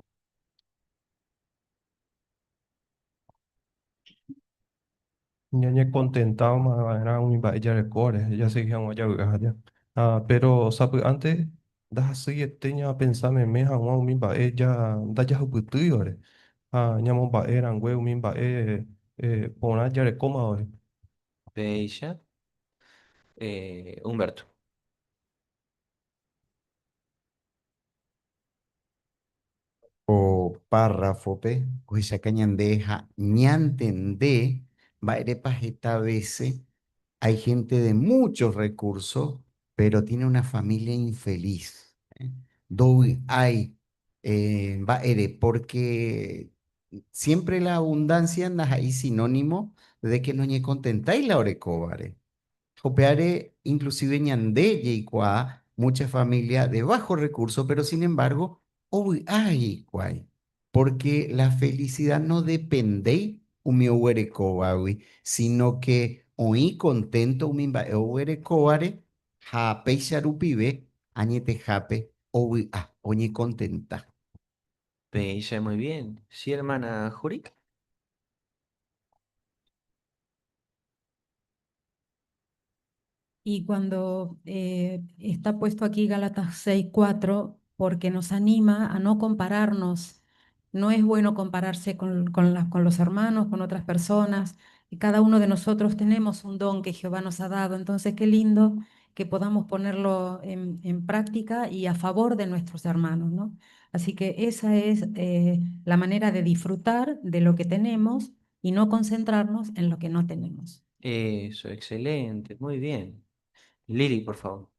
Ñañekontentáma va'erã umi mba'e jarekóvare jasegi hag̃ua javy'a aja. Ha péro sapy'ánte ndahasyiete ñapensa meme hag̃ua umi mba'e ndajahupytýivare ha ñamomba'e rangue umi mba'e porã jarekómavare. Péicha, Humberto. Ko párrafope ohechauka ñande ha ñantende mba'érepa heta vése hay gente de muchos recursos pero tiene una familia infeliz. Ndovy'ái mba'ére porque siempre la abundancia ndaha'éi sinónimo de que noñekontentái la orekóvare. Upévare inclusive ñande jaikuaa mucha familia de bajo recurso, pero sin embargo ovy'a hikuái, porque la felicidad no dependéi umi oguerekóvagui, sino que oĩ contento umi mba'e oguerekóvare ha péicha rupive añetehápe ovy'a, oñekontenta. Péicha, muy bien. Sí, hermana Juri. Y cuando está puesto aquí Gálatas 6:4, porque nos anima a no compararnos. No es bueno compararse con los hermanos, con otras personas. Y cada uno de nosotros tenemos un don que Jehová nos ha dado. Entonces, qué lindo que podamos ponerlo en práctica y a favor de nuestros hermanos, ¿no? Así que esa es la manera de disfrutar de lo que tenemos y no concentrarnos en lo que no tenemos. Eso, excelente, muy bien. Lili, por favor.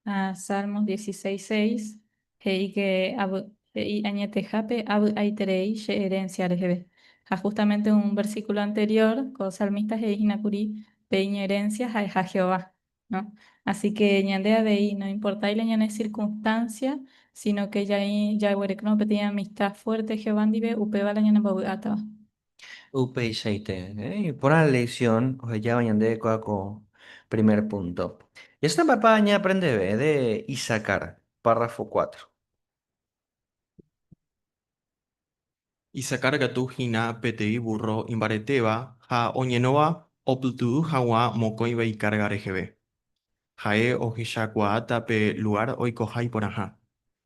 A Salmos 16:6, he'i que he'i añetehápe avy'aiterei che herencia reheve. Ha justamente un versículo anterior, ko salmista he'i hína kuri pe iñeherencia ha'eha Jehová, ¿no? Así que ñande avei no importái la ñane circunstancia, sino que jaguerekórõ peteĩ amistad fuerte Jehová ndive, upéva la ñanembovy'átava. Upeichaite, eh? Iporã lección ohejáva ñande kóa ko primer punto. Jahecháta mba'épa ñaaprendeve de Isacar, párrafo 4. Isacar katu hína peteĩ burro imbaretéva ha oñenóva opytu'u haguã mokõive ikárga reheve. Ha'e ohechakuaáta pe lugár oikoha iporãha,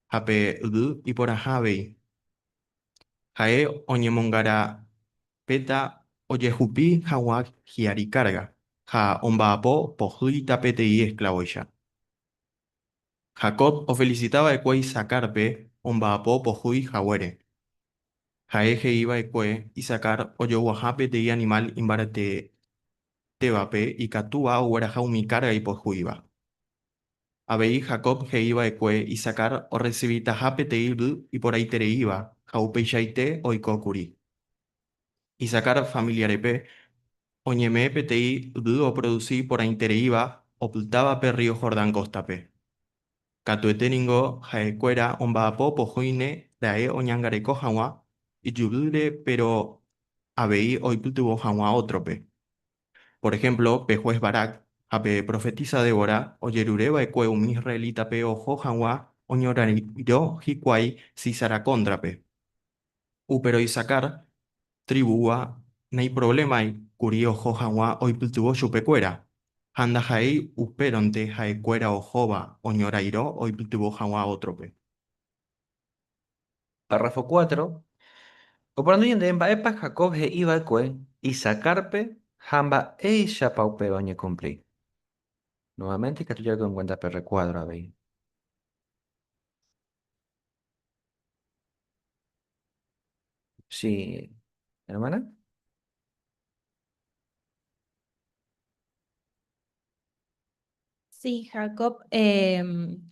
ha pe yvy iporãha avei. Ha'e oñemongarapéta ojehupi haguã hi'ári kárga, ha omba'apo pohýita peteĩ esklávoicha. Jacob ofelisita va'ekue Isacárpe omba'apo pohýi haguére. Ha'e he'i va'ekue Isacar ojoguaha peteĩ animál imbaretetévape ikatúva ogueraha umi kárga ipohýiva. Avei Jacob he'i va'ekue Isacar orresivitaha peteĩ yvy iporãitereíva ha upeichaite oiko kuri. Isacar familiarépe. Oñeme'ẽ peteĩ yvy oprodusi porãitereíva opytáva pe rrío Jordán kóstape. Katuete ningo ha'ekuéra omba'apo pohýine ra'e oñangareko hag̃ua ijyvýre péro avei oipytyvõ hag̃ua ótrope. Por ehémplo, pe hués Barac ha pe profetísa Débora ojerure va'ekue umi israelítape oho hag̃ua oñorairõ hikuái Sísara kóntrape. Upérõ Isacar trivugua naiprovlémai kuri oho hag̃ua oipytyvõ chupekuéra, ha ndaha'éi upérõnte ha'ekuéra ohóva oñorairõ oipytyvõ hag̃ua ótrope. Párrafo 4, Oporandu ñandéve mba'épa Jacob he'i va'ekue Isacárpe ha mba'éichapa upéva oñekumpli. Nuevamente ikatu jareko en cuenta pe rrecuadro avei. Sí, hermana. Sí, Jacob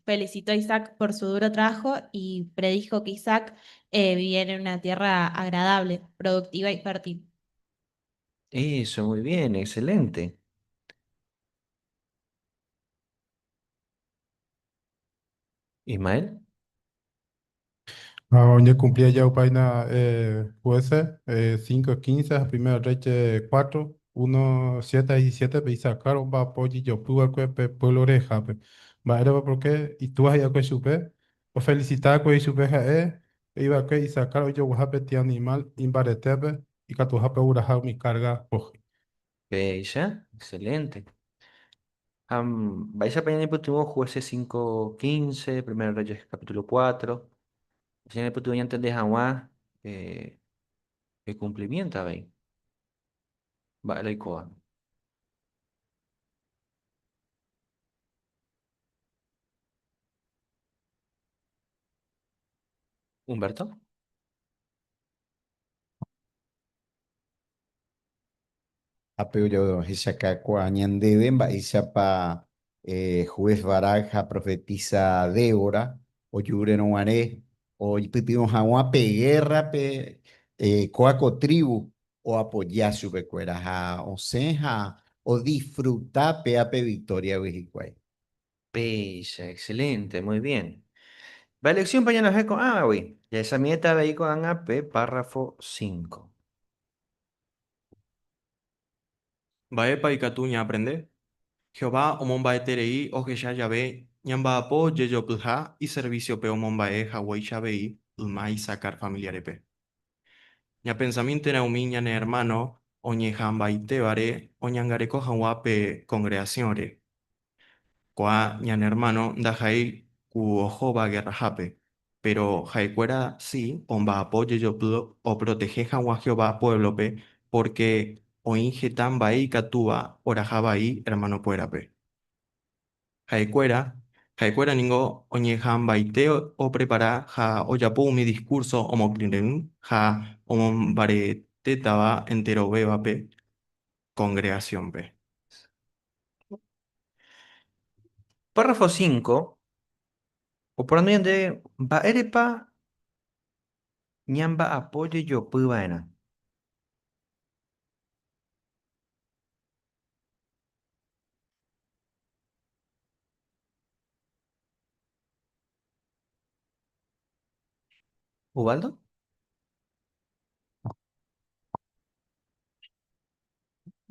felicitó a Isaac por su duro trabajo y predijo que Isaac viviera en una tierra agradable, productiva y fértil. Eso, muy bien, excelente. Ismael. Ha oñekumpli aja upáina Jueces 5, 15 ha Primera Reyes 4, 1, 7 ha 17 pe Isacar omba'apo ojejopy va'ekue pe pueblo rehehápe. Mba'érepa? Porque itúva he'i'akue chupe, ofelicita va'ekue ichupe ha'e he'iva'ekue Isacar ojoguaha peteĩ animal imbaretépe ikatuhápe ogueraha umi carga pohýi. Péicha, excelente. Ha mba'éichapa ñanepytyvõ Jueces 5:15, Primero Reyes capítulo 4? Ñanepytyvõ ñantende hag̃ua eh, pe cumplimiento avei. Mba'e la oikóva. Humberto? Ápe ojehechakakuaa ñandéve mba'éichapa juez Barac ha profetisa Débora ojurérõ guare oipytyvõ hag̃ua pe gérrape kóa ko trívu oapoja chupekuéra ha osẽ ha odisfruta péa pe viktóriagui hikuái. Péicha, excelente, muy bien. Mba'e lección-pa ñanohẽ ko'ãvagui? Jahechamiéta avei ko'ág̃a pe párrafo 5. Mba'épa ikatu ñaaprende? Jehová omomba'eterei ohecha jave ñamba'apo jejopyha iservísiope omomba'e haguéicha avei yma Isacar familiarépe. Ñapensamíntena umi ñane ermáno oñeha'ãmbaitévare oñangareko hag̃ua pe kongregasiónre. Ko'ã ñane ermáno ndaha'éi ku ohóva gerrahápe, péro ha'ekuéra si omba'apo jejopy oprotehe hag̃ua Jehová puévlope pórke oĩ heta mba'e ikatúva oraha vai ermanokuérape. Ha'ekuéra, ha'ekuéra ningo oñeha'ãmbaite oprepara ha ojapo umi diskúrso omokyre'ỹ ha omombaretétava enterovévape kongregasiónpe. Párrafo 5, Oporandu ñande mba'érepa ñamba'apo jejopy va'erã. Ubaldo?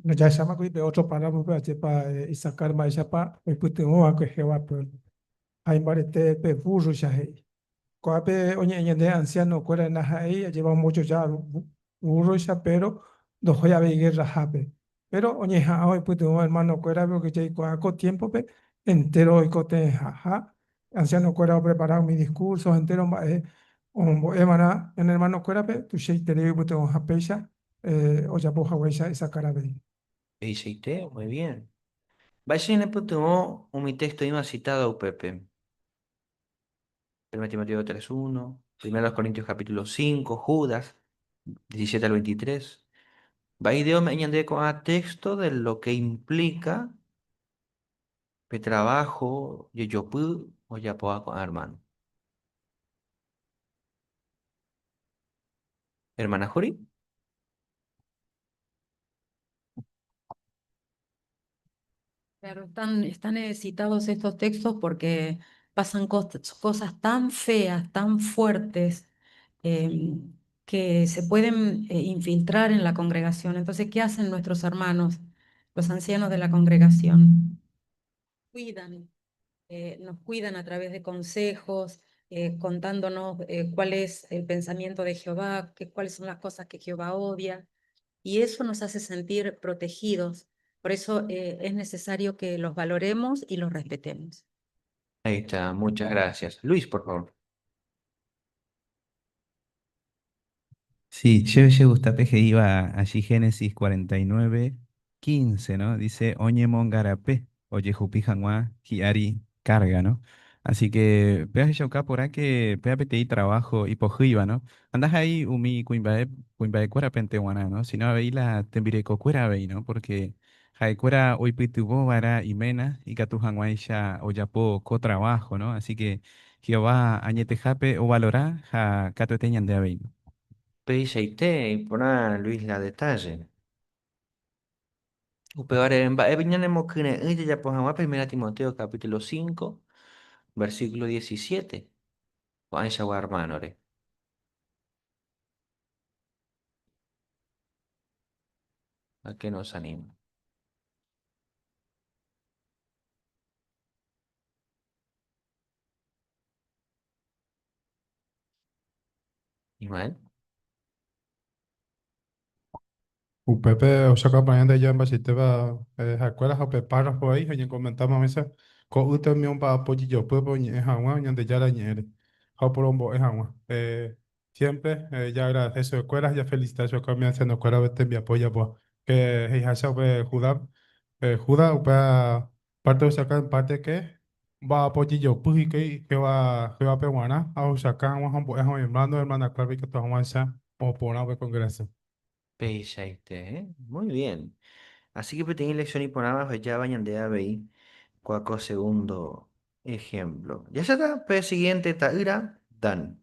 Jahecháma kuri pe ótro párrafope ajépa Isacar mba'éichapa oipytyvõ va'ekue Jehová puévlope. Ha imbarete pe vúrroicha he'i. Ko'ápe oñe'ẽ ñande ansianokuéra ndaha'éi ajépa ombojoja vúrroicha péro ndohói avei gerrahápe. Péro oñeha'ã oipytyvõ ermanokuérape pórke jaikuaa ko tiémpope entéro oikotevẽha. Ha ansianokuéra oprepara umi diskúrso ha entéro mba'e omombo'e va'erã ñane ermanokuérape tuichaiterei oipytyvõha péicha ojapo haguéicha Isacar avei. Peichaite, muy bien. Mba'éicha ñanepytyvõ umi téxto oĩva citádo upépe? 1 Timoteo 3.1, 1 Corintios capítulo 5, Judas 17 al 23. Mba'e idea ome'ẽ ñandéve ko'ã texto de lo que implica pe trabajo jejopy ojapóva ko'ã hermano. Hermana Juri. Claro, están citados estos textos porque pasan cosas tan feas, tan fuertes, eh, que se pueden infiltrar en la congregación. Entonces, ¿qué hacen nuestros hermanos, los ancianos de la congregación? Cuidan, nos cuidan a través de consejos, contándonos cuál es el pensamiento de Jehová, cuáles son las cosas que Jehová odia, y eso nos hace sentir protegidos. Por eso es necesario que los valoremos y los respetemos. Ahí está, muchas gracias. Luis, por favor. Sí, che gusta iba allí Génesis 49, 15, ¿no? Dice, Oñe mongarapé, oye jupi jangua, hiari carga, ¿no? Así que, pea shauka por ahí que pea pti trabajo y pojiva, ¿no? Andas ahí umi cuimbae, cuimbae cuera penteguana, ¿no? Si no, veí la tembireco cuera veí, ¿no? Porque jaecuera hoy pitubo vara y mena y catu janguaisha oyapo co trabajo, ¿no? Así que Jehová añetejape o valorá ja catueteñan de avei, ¿no? Peisaite, y por Luis la detalle. Upévare mba'e ñanemokyre'ỹ jajapo hag̃ua Primera Timoteo capítulo 5, versículo 17. Ko'ãichagua hermanore. ¿A qué nos anima? Ismael. Upépe ohechauka ndaje mba'eichaitépa ha'ekuéra ha upe párrafo aí oñekomentáma avese ko'ýte umi omba'apo jejopýpe oñe'ẽ hag̃ua Ñandejára ñe'ẽre ha oporombo'e hag̃ua. Siempre jaagradece chupekuéra ha jafelicita chupekuéra umi ancianokuéra upe tembiapo ojapóva. Que he'iháicha upe Judá, Judas upéva parte ohechauka en parte que mba'apo jejopy hikuái Jehovápe g̃uarã ha ohechauka hag̃ua ha ombo'e hag̃ua hermano, hermanakuérape ikatu hag̃uáicha oporã upe congregación. Peichaite, ¿eh? Muy bien. Así que peteĩ lección iporãva ohejáva ñande avei kóa ko segundo ejemplo. Jahecháta pe siguiente ta'ýra, Dan.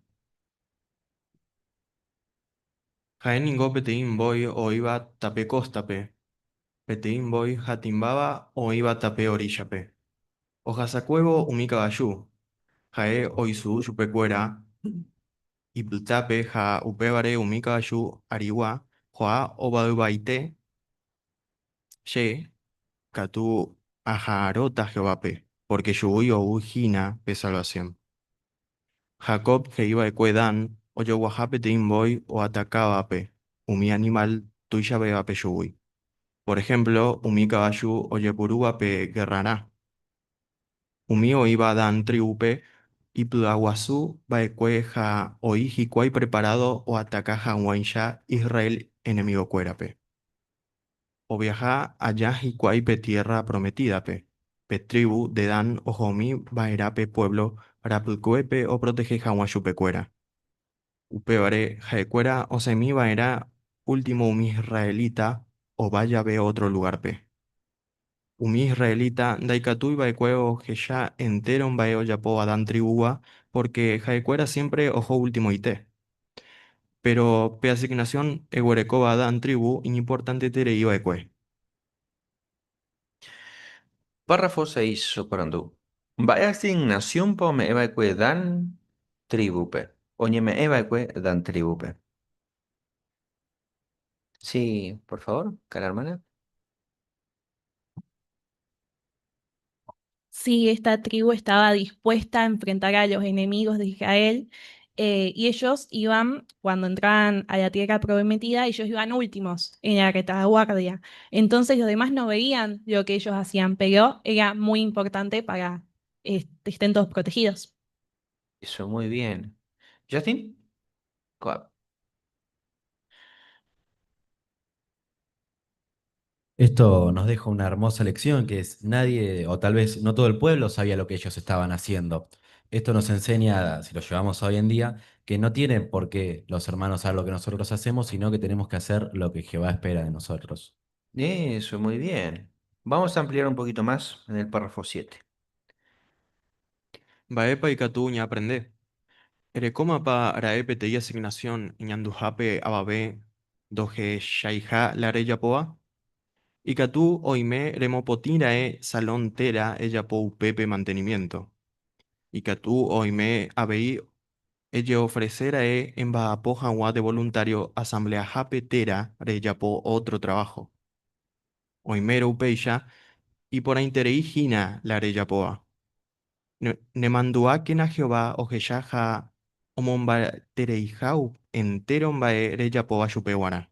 Ha'e ningo peteĩ mbói oĩva tape kóstape, peteĩ mbói hatĩmbáva oĩva tape oríllape. Ohasakuévo umi kavaju, ha'e oisu'u chupekuéra ipytápe ha upévare umi kavaju arigua ho'a ovayvaite, che katu aha'arõta Jehovápe, pórke chugui ou hína pe salvasión. Jacob he'i va'ekue Dan ojoguaha peteĩ mbói oatakávape umi animál tuichavévape chugui. Por ehémplo, umi kavaju ojepurúva pe gerrarã. Umi oĩva Dan trívupe ipy'aguasu va'ekue ha oĩ hikuái preparádo oataka hag̃uáicha Israel enemigokuérape. Oviaha aja hikuái pe Tiérra Prometídape, pe trívu de Dan ohomi va'erã pe puévlo rapykuépe oprotehe hag̃ua chupekuéra. Upévare ha'ekuéra osẽmi va'erã último umi israelita ova jave ótro lugárpe. Umi israelita ndaikatúi va'ekue ohecha entéro mba'e ojapóva Dan trivugua pórke ha'ekuéra siémpre oho ultimoite. Péro pe asignasión eguerekóva Dan trivu iñimportanteterei va'ekue. Párrafo 6 oporandu, Mba'e asignasiónpa ome'ẽ va'ekue Dan trívupe? Oñeme'ẽ va'ekue Dan trívupe. Sí, por favor, cara hermana. Sí, esta tribu estaba dispuesta a enfrentar a los enemigos de Israel y ellos iban, cuando entraban a la tierra prometida, ellos iban últimos en la retaguardia. Entonces los demás no veían lo que ellos hacían, pero era muy importante para que estén todos protegidos. Eso, muy bien. Justin, ¿cuál? Esto nos deja una hermosa lección que es nadie, o tal vez no todo el pueblo sabía lo que ellos estaban haciendo. Esto nos enseña, si lo llevamos hoy en día, que no tienen por qué los hermanos saber lo que nosotros hacemos, sino que tenemos que hacer lo que Jehová espera de nosotros. Eso, muy bien. Vamos a ampliar un poquito más en el párrafo 7. Mba'épa ikatu ñaaprende? Erekómapa ra'e peteĩ asignasión iñanduhápe avave ndohechaiha la rejapóva? Ikatu oime remopotĩ ra'e salón térã ejapo upépe mantenimiento. Ikatu oime avei ejeofrese ra'e emba'apo hag̃ua de voluntario asambleahápe térã rejapo ótro traváho. Oimérõ upéicha, iporãiterei hína la rejapóva. Nemandu'ákena Jehová ohecha ha omomba'etereiha entéro mba'e rejapóva chupe g̃uarã.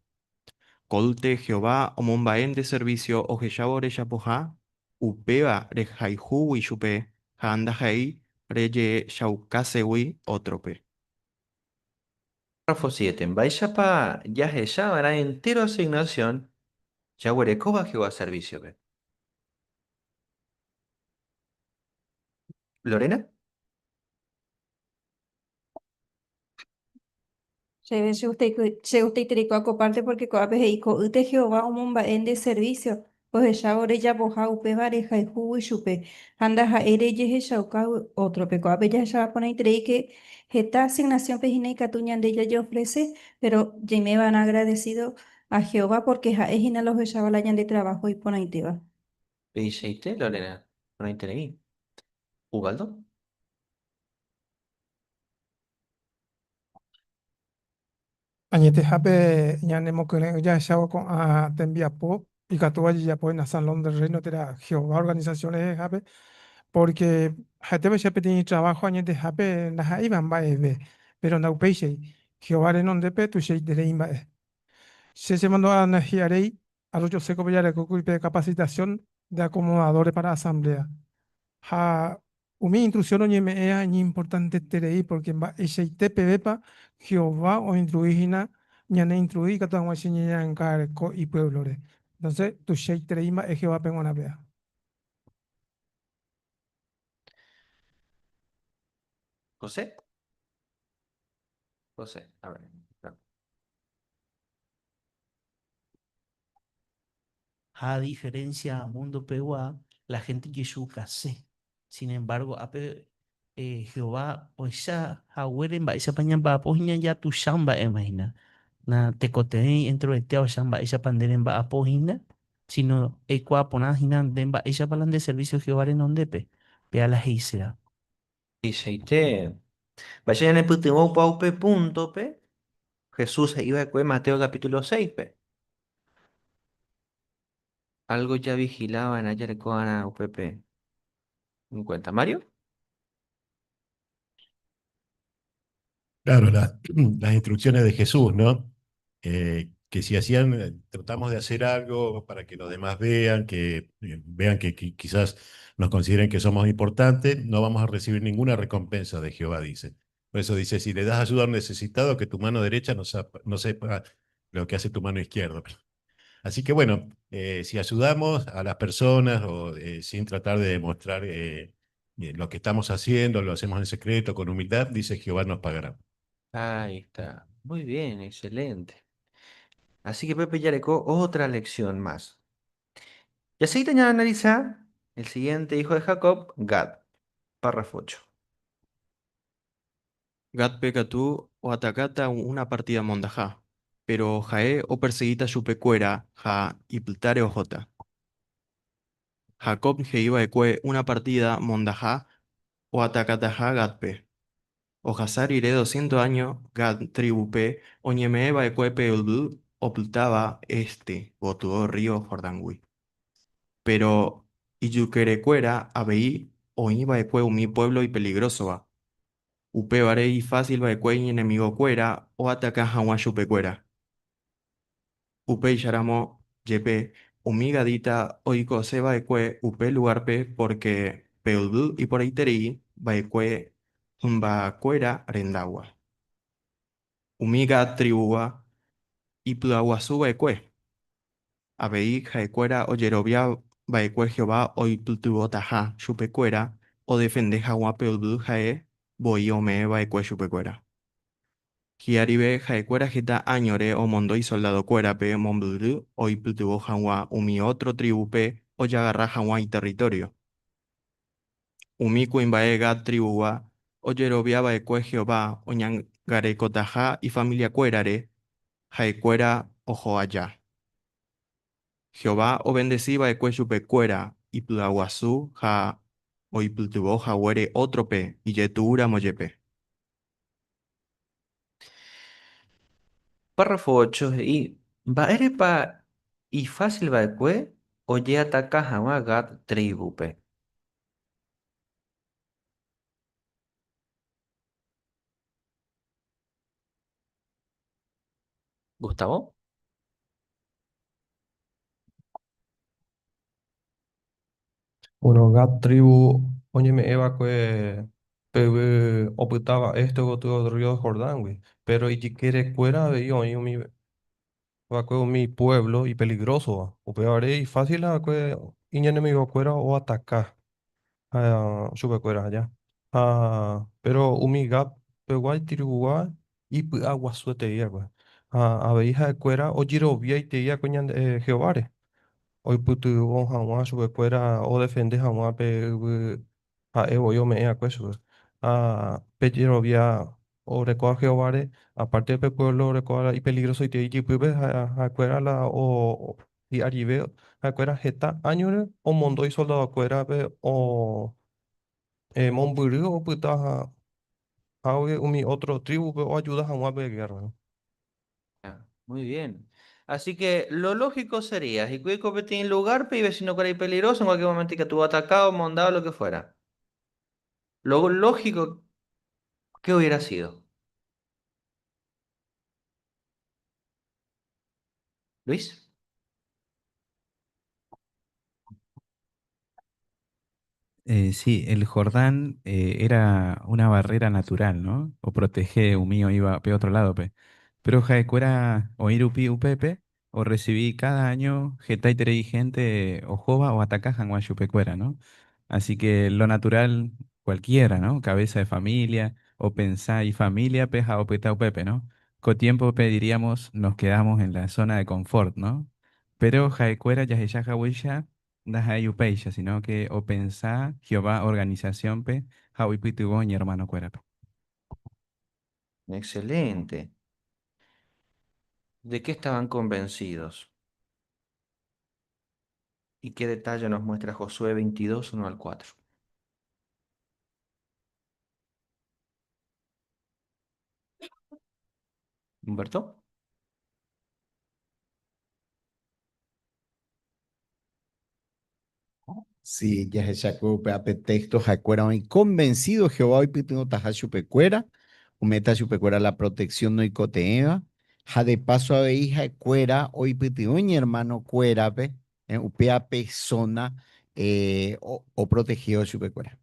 Ko'ýte Jehová omomba'e nde servísio ohechávo rejapoha, upéva rehayhúgui chupe ha ndaha'éi rejechaukaségui ótrope. Párrafo 7. Mba'éichapa jahecha va'erã entéro asignasión jaguerekóva Jehová servísiope? Lorena? Chéve chegustaiterei ko párte pórke ko'ápe he'i ko'ýte Jehová omomba'e nde servísio, ohechávo rejapoha upéva rehayhúgui chupe ha ndaha'éi rejehechauka ótrope. Ko'ápe jahechava porãiterei ke heta asignasiónpe hína ikatu ñande jajeofrese, péro jaime va'erã agradesído a Jehová pórke ha'e hína la ohecháva la ñande traváho iporãitéva. Peichaite, Lorena, porãiterei. Ubaldo? Añetehápe ñanemokyre'ỹ jahechávo ko'ã tembiapo ikatúva jajapo hína Salón del Reino térã Jehová organización rehehápe, pórke ha'etévaicha peteĩ traváho añetehápe ndaha'éiva mba'eve, péro ndaupéichai, Jehová renondépe tuichaiterei mba'e. Che chemandu'a hi'aréi Arroyo Seco-pe jarekókuri pe capacitación de acomodadores para asamblea. Ha umi instrucción oñeme'ẽva iñimportanteterei porque mba'eichaite pevépa Jehová oinstrui hína ñane instrui ikatu hag̃uáicha ñañangareko ipuévlore. Entonces tuichaiterei mba'e Jehovápe g̃uarã péva. José? José, a ver. Ha a diferencia mundo pegua, la gente ojechukase. Sin embargo, ápe Jehová ohecha haguére mba'éichapa ñamba'apo hína jatuicha mba'éma hína. Na tekotevẽi enterovete ohecha mba'éichapa nde remba'apo hína, sino eikuaa porã hína nde mba'éichapa la nde servicio Jehová renondépe. Péa la he'iséva. Peichaite, mba'éicha ñanepytyvõ opa upe púntope Jesús he'i va'ekue Mateo capítulo 6-pe. Algo javigila va'erã jareko va'erã upépe en cuenta. Mario? Claro, las instrucciones de Jesús, ¿no? Que si hacían, tratamos de hacer algo para que los demás vean, que vean que quizás nos consideren que somos importantes, no vamos a recibir ninguna recompensa de Jehová, dice. Por eso dice, si le das ayuda a un necesitado, que tu mano derecha no sepa lo que hace tu mano izquierda. Así que bueno, si ayudamos a las personas o sin tratar de demostrar lo que estamos haciendo, lo hacemos en secreto, con humildad, dice Jehová nos pagará. Ahí está. Muy bien, excelente. Así que Pepe jareko otra lección más. Y así tenía analiza el siguiente hijo de Jacob, Gad. Párrafo 8. Gádpe katu oatakáta una partída mondaha, péro ha'e opersegíta chupekuéra ha ipytáre ohóta. Jacob he'i va'ekue una partída mondaha oatakataha Gádpe. Ohasa rire doscientos áño, Gad trívupe oñeme'ẽ va'ekue pe yvy opytáva éste gotyo rrío Jordángui. Péro ijykerekuéra avei oĩ va'ekue umi puévlo ipeligrósova. Upévare ifásil va'ekue iñenemigokuéra oataka hag̃ua chupekuéra. Upéicharamo jepe umi gadita oikose va'ekue upe lugárpe pórke pe yvy iporãiterei va'ekue hymbakuéra rendagua. Umi Gad trivugua ipy'aguasu va'ekue. Avei ha'ekuéra ojerovia va'ekue Jehová oipytyvõtaha chupekuéra odefende hag̃ua pe yvy ha'e voi ome'ẽ va'ekue chupekuéra. Hi'arive ha'ekuéra heta áñore omondo isoldadokuérape mombyry oipytyvõ hag̃ua umi ótro trívupe ojagarra hag̃ua iterritório. Umi kuimba'e Gad trivugua ojerovia va'ekue Jehová oñangarekotaha ifamiliakuérare ha'ekuéra oho aja. Jehová obendeci va'ekue chupekuéra ipy'aguasu ha oipytyvõ haguére ótrope ijetu'úramo jepe. Párrafo 8 he'i, Mba'érepa ifásil va'ekue ojeataka hag̃ua Gad trívupe? Gustavo. Bueno, Gad tribu oñeme'ẽ va'ekue pe yvy opytáva este gotyo rrío Jordángui, péro ijykerekuéra avei oĩ umi va'ekue umi puévlo ipeligrósova. Upévare ifásil va'ekue iñenemigokuéra oataka chupekuéra aja. Ha péro umi Gad pegua itrivugua ipy'aguasuetei va'ekue. Ha avei ha'ekuéra ojeroviaitei va'ekue ñande Jehováre oipytyvõ hag̃ua chupekuéra odefende hag̃ua pe yvy ha'e voi ome'ẽ va'ekue chupe. Ha pe jerovia orekóva Jehováre, aparte pe puévlo orekóva ipeligrosoitei ijypýpe, ha'ekuéra la hi'arive ha'ekuéra heta áñore omondo isoldadokuérape mombyry opyta hágui umi ótro trívupe oajuda hag̃ua pe gérrare. Muy bien. Así que lo lógico sería, hikuái ko peteĩ lugárpe ivecinokuéra ipeligroso, en cualquier momento ikatu atacado, omondado, lo que fuera. Lo lógico, ¿qué hubiera sido? Luis. Sí, el Jordán era una barrera natural, ¿no? O protege umi iba pe otro lado, pe. Pero ha'ekuéra oĩ rupi upépe, o recibí cada año hetaiterei gente ohóva o ataka hag̃ua chupekuéra, ¿no? Así que lo natural cualquiera, ¿no? Cabeza de familia, o pensá y familia, pe ha opyta upépe, ¿no? Con tiempo pediríamos nos quedamos en la zona de confort, ¿no? Pero ha'ekuéra jahecha haguéicha ndaha'éi upéicha, sino que opensa Jehová organización-pe ha oipytyvõ iñermanokuérape. Excelente. ¿De qué estaban convencidos? ¿Y qué detalle nos muestra Josué 22, 1 al 4? Humberto. Sí, jahechákuri upéva pe texto ha'ekuéra oĩ convencido Jehová oipytyvõtaha chupekuéra, ome'ẽta chupekuéra la protección noikotevẽva, ha de paso avei ha'ekuéra oipytyvõ iñermanokuérape upéva pe zona oprotegéva chupekuéra.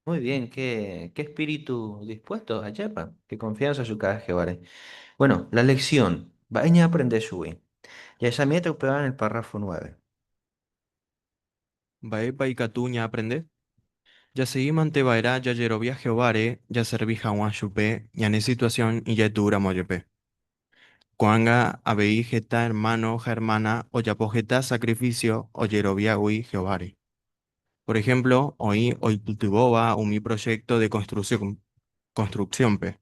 Muy bien, qué espíritu dispuesto, ajépa, qué confianza su Jehová. Bueno, la lección. Mba'e ñaaprende chugui. Jahechamiéta upéva en el párrafo 9. Mba'épa ikatu ñaaprende? Jasegímante va'erã jajerovia Jehováre jaservi hag̃ua chupe ñane situasión ijetu'úramo jepe. Ko'ág̃a avei heta hermano ha hermana ojapo heta sacrificio ojeroviágui Jehováre. Por ejemplo, oĩ oipytyvõva umi proyecto de construcción-pe,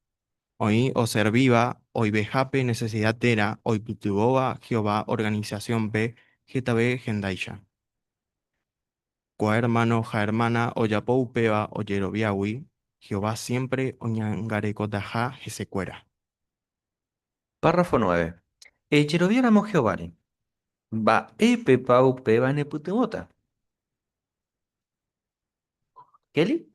oĩ oservíva oivehápe necesidad térã oipytyvõva Jehová organización-pe hetave hendáicha. Ko'ã hermano ha hermana ojapo upéva ojeroviágui Jehová siempre oñangarekotaha hesekuéra. Párrafo 9. Ejeroviáramo Jehováre, mba'épepa upéva nepytyvõta? Kelly?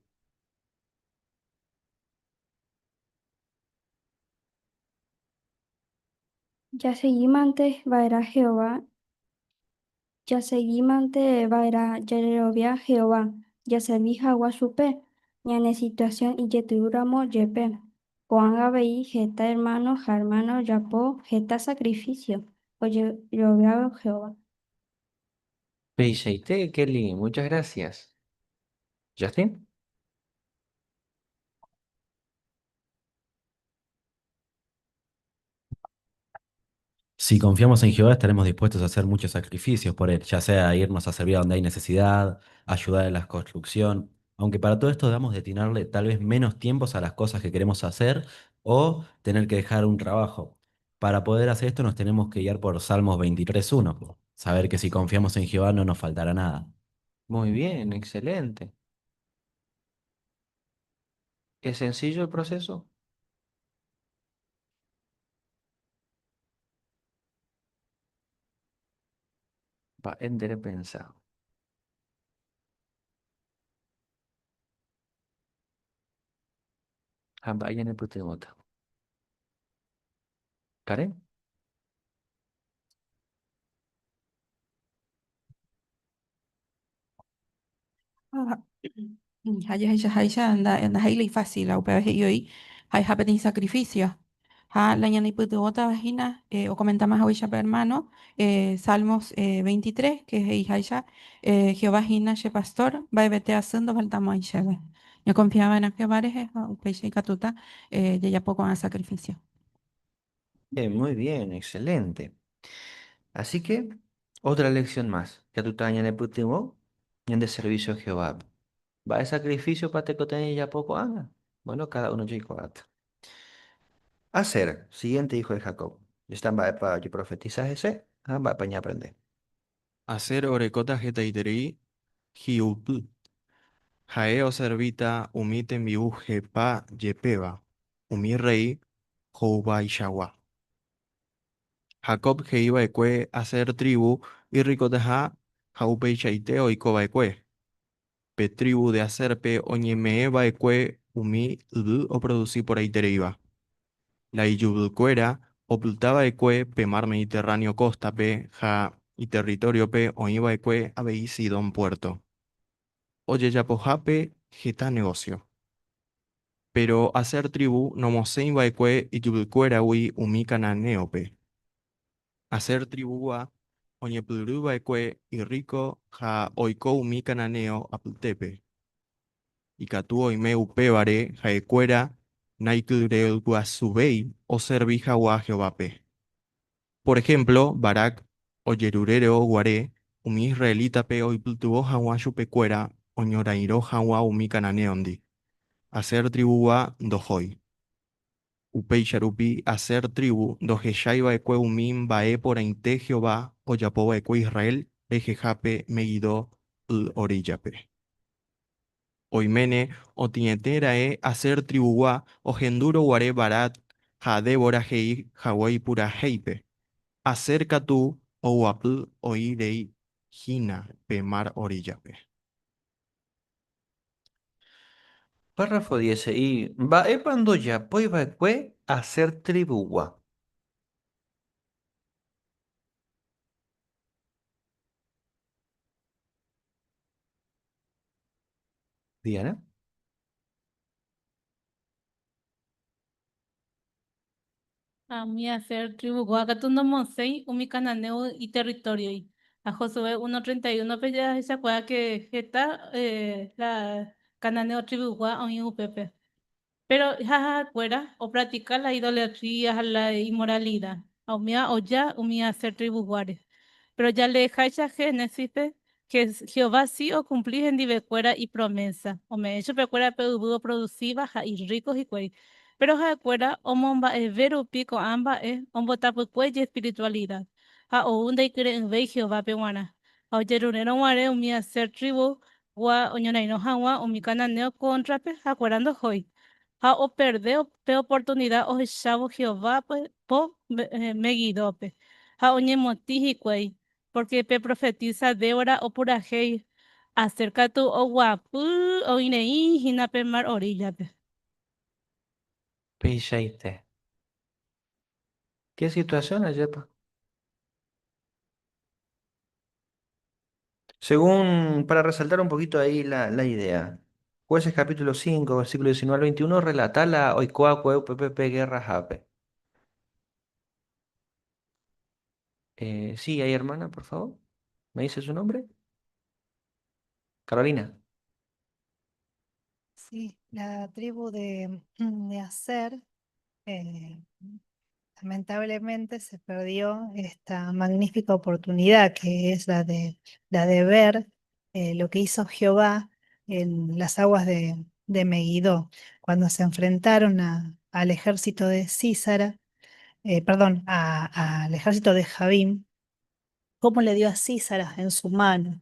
Jasegímante va'erã Jehová, jasegímante va'erã jajerovia Jehová, jaservi hag̃ua chupe ñane situasión ijetu'úramo jepe. Ko'ág̃a avei heta hermano ha hermana ojapo heta sacrificio ojeroviávo Jehová. Peichaite, Kelly, muchas gracias. Justin? Si confiamos en Jehová, estaremos dispuestos a hacer muchos sacrificios por él, ya sea irnos a servir a donde hay necesidad, ayudar en la construcción. Aunque para todo esto debamos destinarle tal vez menos tiempos a las cosas que queremos hacer o tener que dejar un trabajo. Para poder hacer esto nos tenemos que guiar por Salmos 23.1, saber que si confiamos en Jehová no nos faltará nada. Muy bien, excelente. ¿Es sencillo el proceso? Va, endere pensado. Ha mba'e ñanepytyvõta. Karen? Ha jahechaháicha ndaha'éi la ifácil upéva he'i oĩ ha'eha peteĩ sacrificio. Ha la ñaneipytyvõtava hína okomentáma haguéicha pe hermano Salmos 23 que he'iháicha Jehová hína che pastor, mba'evete asy ndofaltamo'ãi chéve. Ñakonfiava'erã Jehová rehe ha upéicha ikatúta jajapo ko'ã sacrificio. Bien, muy bien, excelente. Así que, otra lección más. Ikatúta ñanepytyvõ ñande servicio a Jehová. Mba'e sacrificio pa tekotevẽ jajapo ko'ág̃a? Bueno, cada uno jaikuaáta. Aser, siguiente hijo de Jacob. Está mba'épa ojeprofetiza hese ha mba'épa ñaaprende. Aser orekóta hetaiterei hi'upy. Ha'e oservíta umi tembi'u hepa jepéva, umi rréi ho'uvaichagua. Jacob he'i va'ekue Aser trívu irrikotaha ha upeichaite oiko va'ekue. Pe trívu de Asérpe oñeme'ẽ va'ekue umi yvy oprodusi porãitereíva. La ijyvykuéra opyta va'ekue pe mar Mediterráneo kóstape ha iterritóriope oĩ va'ekue avei Sidón puérto, ojejapohápe heta negósio. Péro Aser trívu nomosẽi va'ekue ijyvykuéragui umi cananéope. Aser trivugua oñepyrũ va'ekue irríko ha oiko umi cananeo apytépe. Ikatu oime upévare ha'ekuéra naikyre'ỹguasuvéi oservi hag̃ua Jehovápe. Por ehémplo, Barac ojerurérõ guare umi israelítape oipytyvõ hag̃ua chupekuéra oñorairõ hag̃ua umi cananéondi, Aser trivugua ndohói. Upéicha rupi Aser trívu ndohechái va'ekue umi mba'e porãite Jehová ojapo va'ekue Israel rehehápe Meguidó y oríllape. Oiméne otĩete ra'e Aser trivugua ohendúrõ guare Barac ha Débora he'i hague ipurahéipe, Aser katu oguapy oĩ rei hína pe mar oríllape. Párrafo diez he'i, Mba'épa ndojapói va'ekue Aser trivugua? Diana. Ha umi Aser trivugua katu nomosẽi umi cananeo iterritórioi. Ha Josué 1:31-pe jahechakuaa ke heta la cananeo trivugua oĩ upépe. Péro ha'ekuéra opratika la idolatría ha la inmoralida, ha umíva oja umi Aser trivuguáre. Péro jaleeháicha Génesispe, Jehová si okumpli hendivekuéra ipromésa, ome'ẽ chupekuéra pe yvy oprodusíva ha irríko hikuái. Péro ha'ekuéra omomba'eve rupi ko'ã mba'e ombotapykue ijespiritualida, ha ou ndaikyre'ỹvéi Jehovápe g̃uarã. Ha ojerurérõ guare umi Aser trivugua oñorairõ hag̃ua umi cananeo kóntrape, ha'ekuéra ndohói. Ha operde pe oportunida ohechávo Jehová po Meguidópe, ha oñemotĩ hikuái, Pórke pe profetísa Débora opurahéi, Aser katu oguapy oĩrei hína pe mar oríllape. Peichaite. Qué situación ajépa? Según, para resaltar un poquito ahí la idea, Jueces capítulo 5, versículo 19 al 21, relata la oikoa kue upépe pe guerra hápe. Sí, ahí hermana, por favor. ¿Me dice su nombre? Carolina. Sí, la tribu de Aser, lamentablemente se perdió esta magnífica oportunidad que es la de ver lo que hizo Jehová en las aguas de Megiddo, cuando se enfrentaron al ejército de Sísara. perdón, al ejército de Jabín, cómo le dio a Sísara en su mano,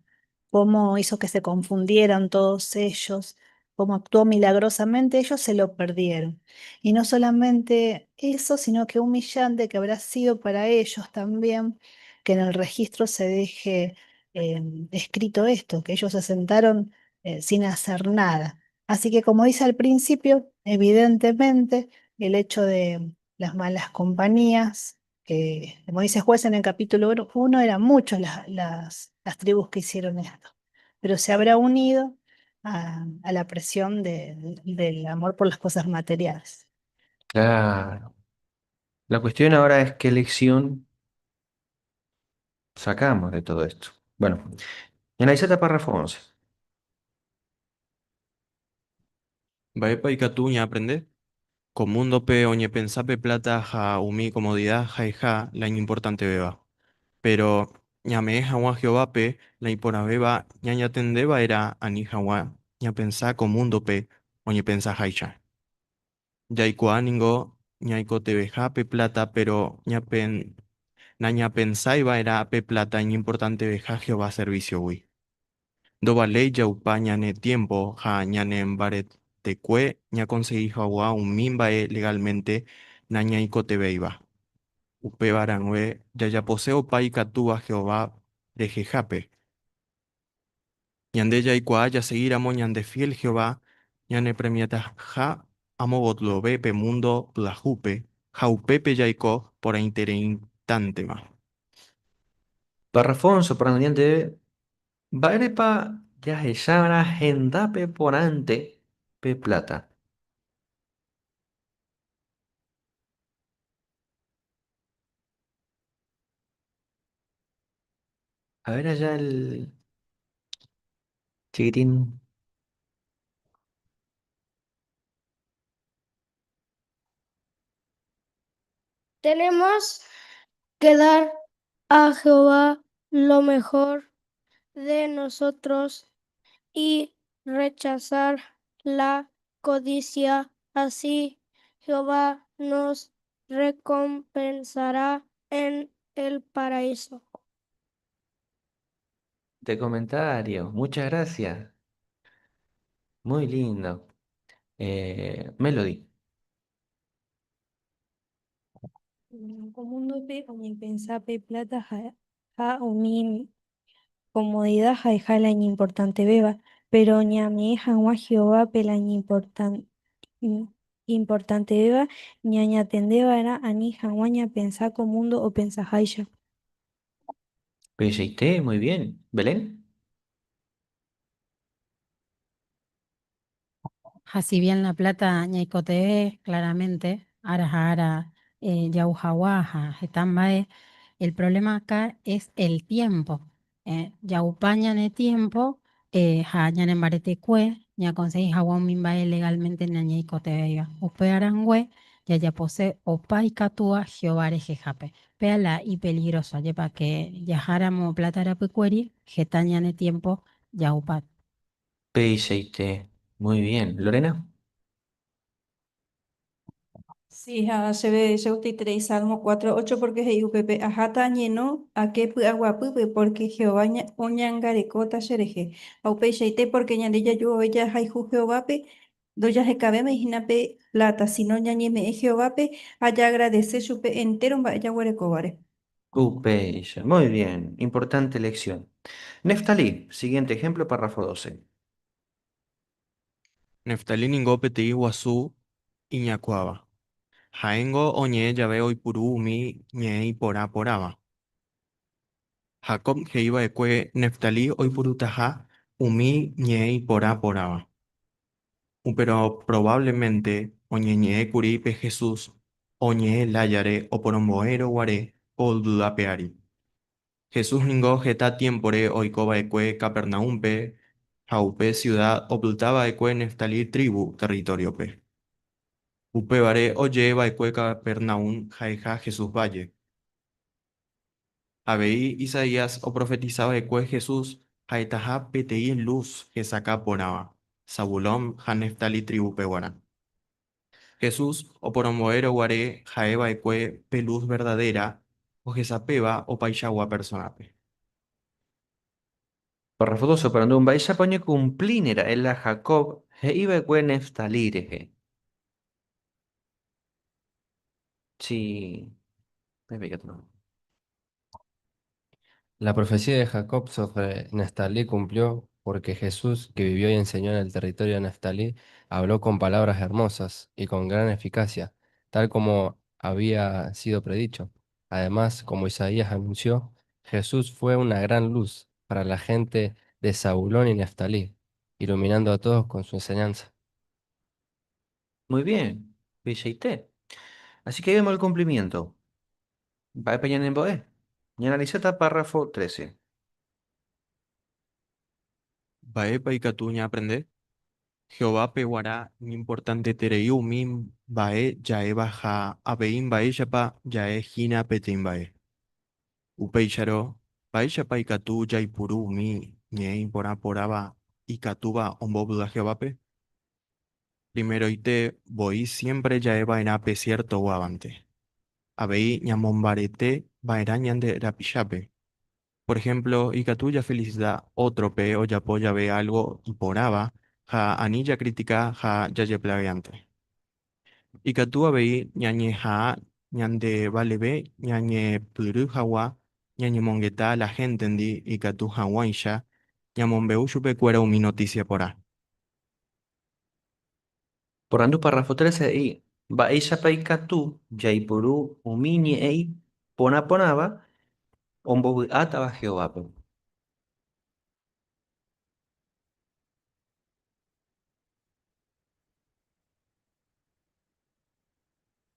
cómo hizo que se confundieran todos ellos, cómo actuó milagrosamente, ellos se lo perdieron. Y no solamente eso, sino que humillante que habrá sido para ellos también que en el registro se deje escrito esto, que ellos se sentaron sin hacer nada. Así que como dice al principio, evidentemente el hecho de las malas compañías, que como dice juez en el capítulo 1, eran muchas las tribus que hicieron esto, pero se habrá unido a la presión del amor por las cosas materiales. Claro. La cuestión ahora es qué lección sacamos de todo esto. Bueno, en la Iseta párrafo 11. Mba'épa ikatu ñaaprende? Ko múndope oñepensa pe plata ha umi comodidad ha'eha la iñimportantevéva. Pero ñame'ẽ hag̃ua Jehovápe la iporãvéva ñañatendeva'erã ani hag̃ua ñapensa ko múndope oñepensaháicha. Jaikuaa ningo ñaikotevẽha pe plata pero nañapensaiva'erã pe plata iñimportanteveha Jehová serviciogui. Ndovaléi ja'upa ñane tiempo ha ñane mbaretekue ñakonsegui hag̃ua umi mba'e legalmente nañaikotevẽiva. Upéva rangue jajapose opa ikatúva Jehová rehehápe. Ñande jaikuaa jasegíramo ñandefiel Jehová ñanepremiataha amo gotyove pe mundo pyahúpe ha upépe jaiko porãitereíntantema. Párrafo 11, oporandu Mba'érepa jahechava'erã hendápe porãnte pe plata? A ver allá el chiquitín. Tenemos que dar a Jehová lo mejor de nosotros y rechazar la codicia. Así Jehová nos recompensará en el paraíso. De comentario, muchas gracias. Muy lindo. Melody. Ko múndope oñepensa pe plata ha umi comodidad ha'eha la iñimportantevéva, pero ñame'ẽ hag̃ua Jehovápe la iñimportantevéva ñañatendeva'erã ani hag̃ua ñapensa ko mundo opensaháicha. Peichaite, muy bien. Belén. Ha si bien la plata ñaikotevẽ claramente, ára ha ára ja'u hag̃ua ha heta mba'e, el problema acá es el tiempo. Ja'upa ñane tiempo ha ñane mbaretekue ñakonsegui hag̃ua umi mba'e legalmente nañaikotevẽiva. Upe rangue jajapose opa ikatúva Jehová rehehápe. Péa la ipeligroso, ajépa que jaháramo plata rapykuéri heta ñane tiempo ja'upa. Peichaite, muy bien. Lorena. Sí, ha chéve chegustaiterei Salmo 4:8 porque he'i upépe aháta añeno ake py'aguapýpe porque Jehová oñangarekóta cherehe. Ha upeichaite porque ñande jaju jahayhu Jehovápe ndojahekavéma hína pe plata, sino ñañeme'ẽ Jehovápe ha jaagradece chupe entero mba'e jaguerekóvare. Upeicha, muy bien. Importante lección. Neftalí, siguiente ejemplo, párrafo 12. Neftalí ningo peteĩ guasu iñakuáva. Ha'éngo oñe'ẽ jave oipuru umi ñe'ẽ iporã porãva. Jacob he'iva'ekue Neftalí oipurutaha umi ñe'ẽ iporã porãva. Upérõ probablemente oñeñe'ẽkuri pe Jesús oñe'ẽ lájare oporombo'érõ guare ko yvy ape ári. Jesús ningo heta tiémpore oikova'ekue Capernaúmpe ha upe siuda opytava'ekue Neftalí tribu territóriope. Upévare oje'eva'ekue Capernaum ha'eha Jesús valle. Avei Isaías oprofetisava'ekue Jesús ha'etaha peteĩ lus hesakã porãva, Zabulón ha Neftalí tribu-pe guarã. Jesús oporombo'érõ guare ha'e va'ekue pe lus verdadéra ohesapéva opaichagua persónape. Párrafo 12 oporandu, Mba'éichapa oñekumplíne ra'e la Jacob he'i va'ekue Neftalí rehe? Sí, ikatu. La profecía de Jacob sobre Neftalí cumplió porque Jesús, que vivió y enseñó en el territorio de Neftalí, habló con palabras hermosas y con gran eficacia, tal como había sido predicho. Además, como Isaías anunció, Jesús fue una gran luz para la gente de Zabulón y Neftalí, iluminando a todos con su enseñanza. Muy bien, Villaité. Así que ahí vemos el cumplimiento. Mba'épa ñanembo'e. Ñaanalizata párrafo 13. Mba'épa ikatu ñaaprende? Jehovápe g̃uarã iñimportanteterei umi mba'e ja'éva ha avei mba'éichapa ja'e hína peteĩ mba'e. Upéicharõ, mba'éichapa ikatu jaipuru umi ñe'ẽ iporã porãva ikatúva ombovy'a Jehovápe? Primeroite voi siémpre ja'e va'erã pe siertoguávante. Avei ñamombarete va'erã ñande rapichápe. Por ehémplo, ikatu jafelisita ótrope ojapo jave álgo iporãva ha ani jakritika ha jajeplageánte. Ikatu avei ñañeha'ã ñandevaleve ñañepyrũ hag̃ua ñañemongeta la héntendi ikatu hag̃uáicha ñamombe'u chupekuéra umi notísia porã. Porandu párrafo 13 he'i, Mba'éichapa ikatu jaipuru umi ñe'ẽ iporã porãva ombovy'átava Jehovápe?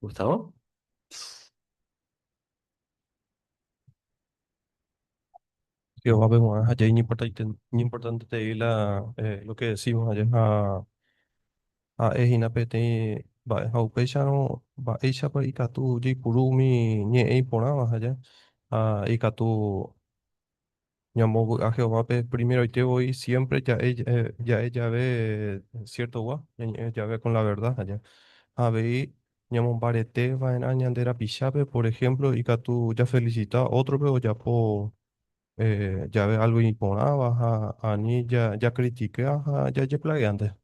Gustavo? Jehovápe g̃uarã ha jai iñimportanteterei la lo que decimos aje ha ha'e hína peteĩ mba'e ha upéicharõ mba'éichapa ikatu jaipuru umi ñe'ẽ iporãva aje ha ikatu ñambovy'a Jehovápe primeroite voi siempre ja'e ja'e jave ciertogua ñañe'ẽ jave con la verdad aje ha avei ñamombarete va'erã ñande rapichápe, por ejemplo ikatu jafelicita ótrope ojapo jave algo iporãva ha ani jacritica ha jajeplageánte.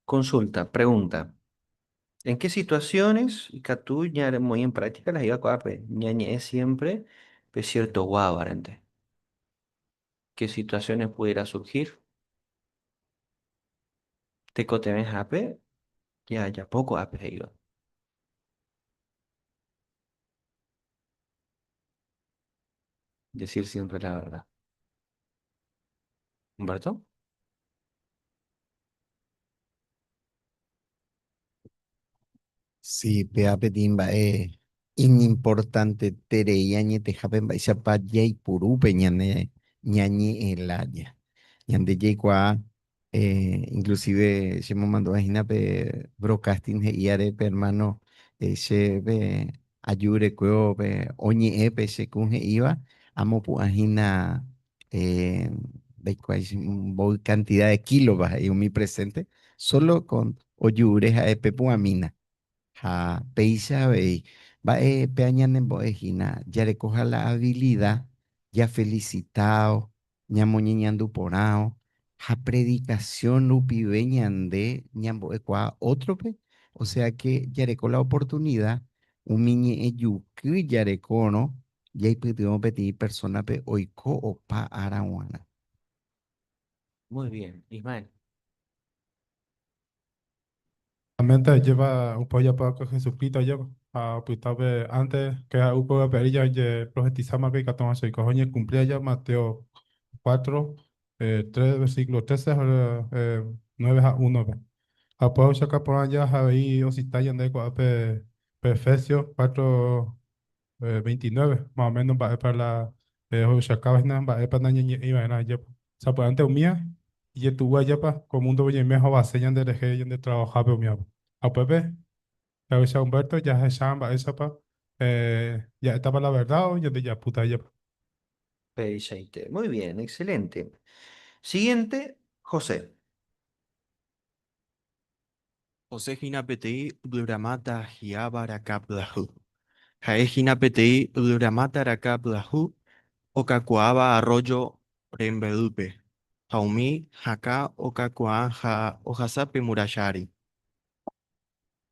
Consulta, pregunta. ¿En qué situaciones ikatu ñamoĩ en práctica la he'íva ko'ápe? Ñañe'ẽ siempre pe ciertoguávarente. ¿Qué situaciones pudiera surgir? Tekotevẽhápe jajapo ko'ápe he'íva. Decir siempre la verdad. Humberto? Sí, péva peteĩ mba'e iñimportanteterei añetehápe mba'éichapa jaipuru pe ñane ñañe'ẽ lája. Ñande jaikuaa, inclusive che momandu'a hína pe broadcasting he'íare pe hermano che pe aju rekuévo pe oñe'ẽ pe che kũ he'íva amopu'ã hína ndaikuaái mboy cantidad de kílopa he'i umi presente, solo con ojure ha'e pe pu'ãmína. Ha péicha avei, mba'e péa ñanembo'e hína jarekoha la habilida jafelisitáo, ñamoñeñandu porão ha predicación rupive ñande ñambo'ekuaa ótrope, o sea que jareko la oportunida umi ñe'ẽ juky jarekórõ Jaipytyvõ peteĩ persónape oiko opa ára g̃uarã. Muy bien, Ismael. Mente ajépa upe ojapo va'ekue Jesucristo ajépa, ha opyta pe antes que ha'e upe ogape'ári jajeprofetisáma pe ikatu hag̃ua oiko ha oñekumpli aja Mateo 4, 3 versículo 13 ha 9 ha 1-pe. Ha upéva ohechauka porã aja ha avei osita ñande ko'ápe pe Efesios 4, 29, más o menos mba'épa la ohechakáva hína mba'épa nañañe'ẽi va'erã ajépa. Sapy'ánte umía ijetu'u ajépa ko múndope oñeime hovase ñanderehe ñande travahohápe umíape. Ha upépe jahecha Humberto jahecha mba'éichapa ja'étapa la verdad o ñande japúta ajépa. Peichaite. Muy bien, excelente. Siguiente, José. José hína peteĩ yvyramáta hi'áva rakã pyahu. Ha'e hína peteĩ yvyramáta rakã pyahu okakuaáva arroyo rembe'ýpe, ha umi hakã okakuaa ha ohasa pe muralla ári.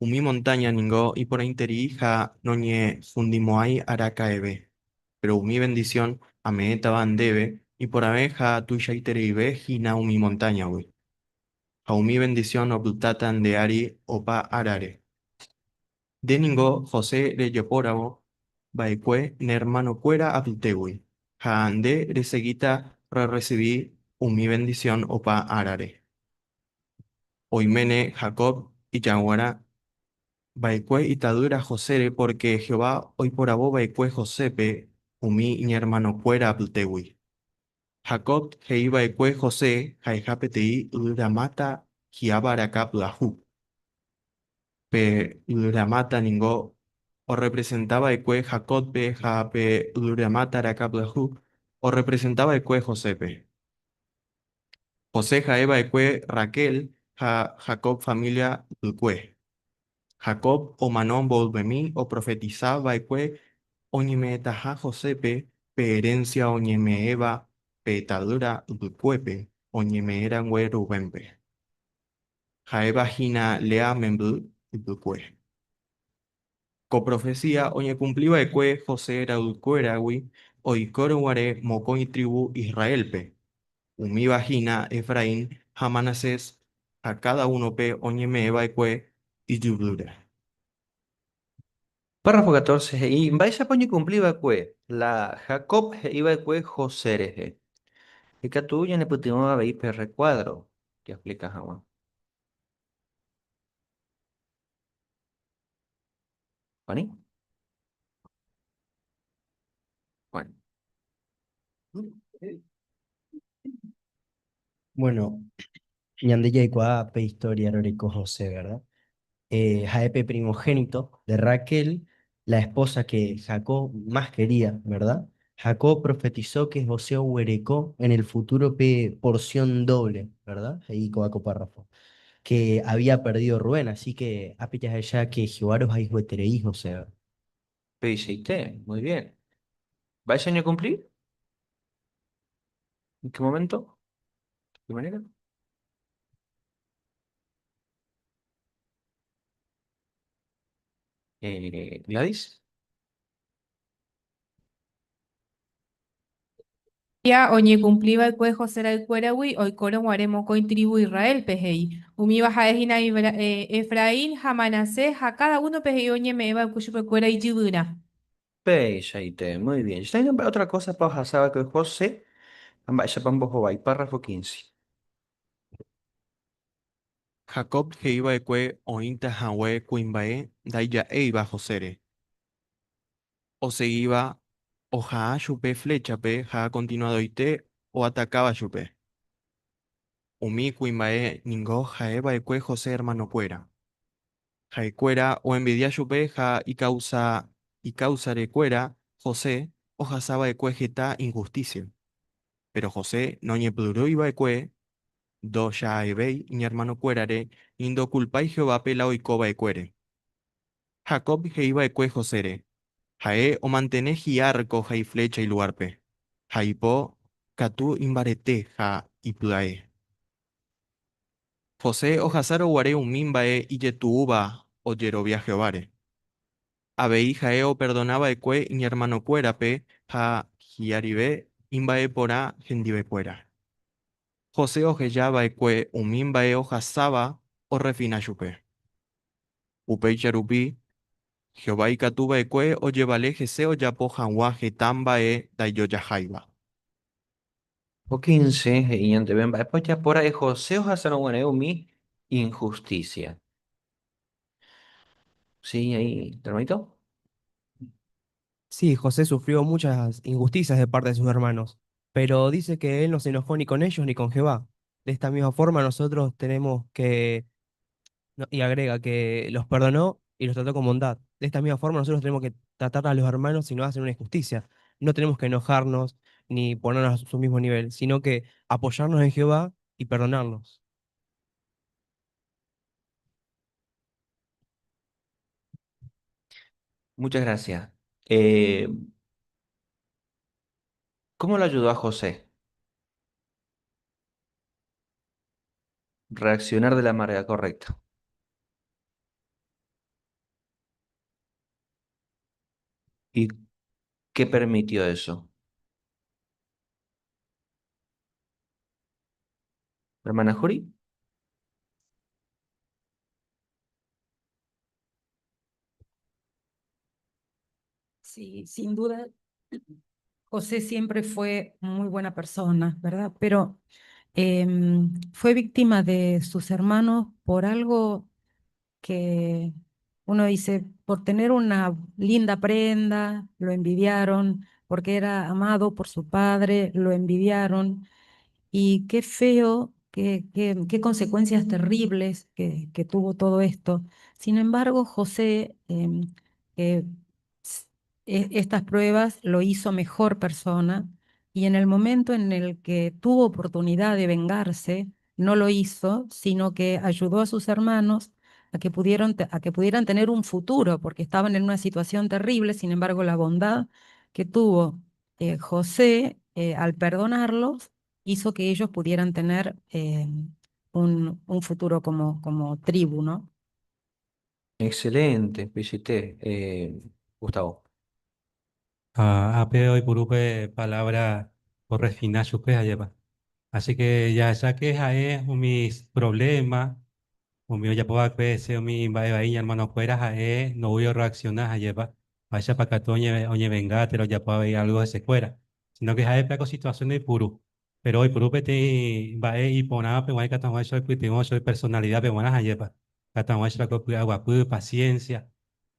Umi montaña ningo iporãiterei ha noñehundimo'ãi araka'eve, péro umi vendisión ame'ẽtava ndéve iporãve ha tuichaitereive hína umi montáñagui. Ha umi vendisión opytáta nde ári opa árare. Nde ningo José rejepóravo va'ekue ne ermanokuéra apytégui, ha nde resegíta rerresivi umi vendisión opa árare. Oiméne Jacob ijaguara va'ekue ita'ýra Josére pórke Jehová oiporavo va'ekue Josépe umi iñermanokuéra apytégui. Jacob he'i va'ekue José ha'eha peteĩ yvyramáta hi'áva rakã pyahu. Pe yvyramáta ningo orrepresenta va'ekue Jacóbpe ha pe yvyramáta rakã pyahu orrepresenta va'ekue Josépe. José ha'e va'ekue Raquel ha Jacob família ypykue. Jacob omano mboyvemi oprofetisa va'ekue oñeme'ẽtaha Josépe pe erénsia oñeme'ẽva pe ta'ýra ypykuépe oñeme'ẽ rangue Rubénpe, ha'éva hína Lea memby ypykue. Ko profesía oñekumpli va'ekue José ra'ykuéragui oikórõ guare mokõi trívu Israélpe, umíva hína Efraín ha Manasés, ha káda únope oñeme'ẽ va'ekue ijyvýre. Párrafo 14 he'i mba'éichapa oñekumpli va'ekue la Jacob he'i va'ekue José rehe. Ikatu ñanepytyvõ avei pe rrekuádro jaexplika hag̃ua. Juani? Juan. Bueno, ñande jaikuaa pe historia roreko José, verdad? Ha'e pe primogénito de Raquel, la esposa que Jacob más quería, verdad? Jacob profetizó que José oguereko en el futuro pe porción doble, verdad? He'i ko'ã ko párrafo. Que había perdido Rubén, así que ápe jahecha que Jehová rohayhueterei José. Peichaite, muy bien. ¿Vais a cumplir? ¿En qué momento? ¿De qué manera? Gladys. Profesía oñekumpli va'ekue José ra'ykuéragui oikórõ guare mokõi trívu Israélpe, he'i. Umíva ha'e hína Efraín ha Manasés, ha káda únope he'i oñeme'ẽ va'ekue chupekuéra ijyvyrã. Peichaite, muy bien. Está otra cosa pa ohasa va'ekue José ha mba'éichapa ombohovái, párrafo 15. Jacob he'i va'ekue oĩta hague kuimba'e ndaija'éiva Josére. Osegíva oha'ã chupe fléchape ha kontinuadoite oatakáva chupe. Umi kuimba'e ningo ha'e va'ekue José ermanokuéra. Ha'ekuéra oenvidia chupe ha ikausarekuéra José ohasa va'ekue heta inhustísia. Péro José noñepyrũi va'ekue ndocha'evéi iñermanokuérare ni ndokulpái Jehovápe la oiko va'ekuére. Jacob he'i va'ekue Josére, Ha'e omantene hi'árko ha iflécha ilugárpe, ha ipo katu imbarete ha ipya'e. José ohasárõ guare umi mba'e ijetu'úva ojerovia Jehováre. Avei ha'e operdona va'ekue iñermanokuérape ha hi'arive imba'eporã hendivekuéra. José oheja va'ekue umi mba'e ohasáva orrefina chupe. Upéicha rupi, Jehová ikatu va'ekue ojevale hese ojapo hag̃ua heta mba'e ndaijojaháiva. Ko 15 he'i ñandéve mba'épa ojapo ra'e José ohasárõ guare umi inhustísia. Sí, ahí, hermanito. Sí, José sufrió muchas injusticias de parte de sus hermanos, pero dice que él no se enojó ni con ellos ni con Jehová. De esta misma forma nosotros tenemos que, no, y agrega que los perdonó y los trató con bondad. De esta misma forma nosotros tenemos que tratar a los hermanos si nos hacen una injusticia. No tenemos que enojarnos ni ponernos a su mismo nivel, sino que apoyarnos en Jehová y perdonarlos. Muchas gracias. Eh, ¿Cómo lo ayudó a José? Reaccionar de la manera correcta. ¿Y qué permitió eso? Hermana Juri. Sí, sin duda, José siempre fue muy buena persona, ¿verdad? Pero fue víctima de sus hermanos por algo que uno dice, por tener una linda prenda, lo envidiaron, porque era amado por su padre, lo envidiaron. Y qué feo, qué consecuencias terribles que tuvo todo esto. Sin embargo, José, estas pruebas lo hizo mejor persona y en el momento en el que tuvo oportunidad de vengarse, no lo hizo, sino que ayudó a sus hermanos a que pudieran tener un futuro, porque estaban en una situación terrible. Sin embargo, la bondad que tuvo José al perdonarlos hizo que ellos pudieran tener un futuro como tribu, ¿no? Excelente, visité, Gustavo. Ah, ape oipuru pe palabra orrefina chupe ajépa. Así que ya que ha'e umi problema, umi ojapova'ekue hese umi mba'e vai iñermanokuéra ha'e ndoúi orreacciona ajépa, mba'éichapa katu oñevenga térã ojapo avei algo hesekuéra, sino que ha'e pe ko situación oipuru. Pero oipuru peteĩ mba'e iporãva peg̃uarã ikatu hag̃uáicha oipytyvõ chugui personalidad peg̃uarã ajépa, ikatu hag̃uáicha ko py'aguapy, paciencia,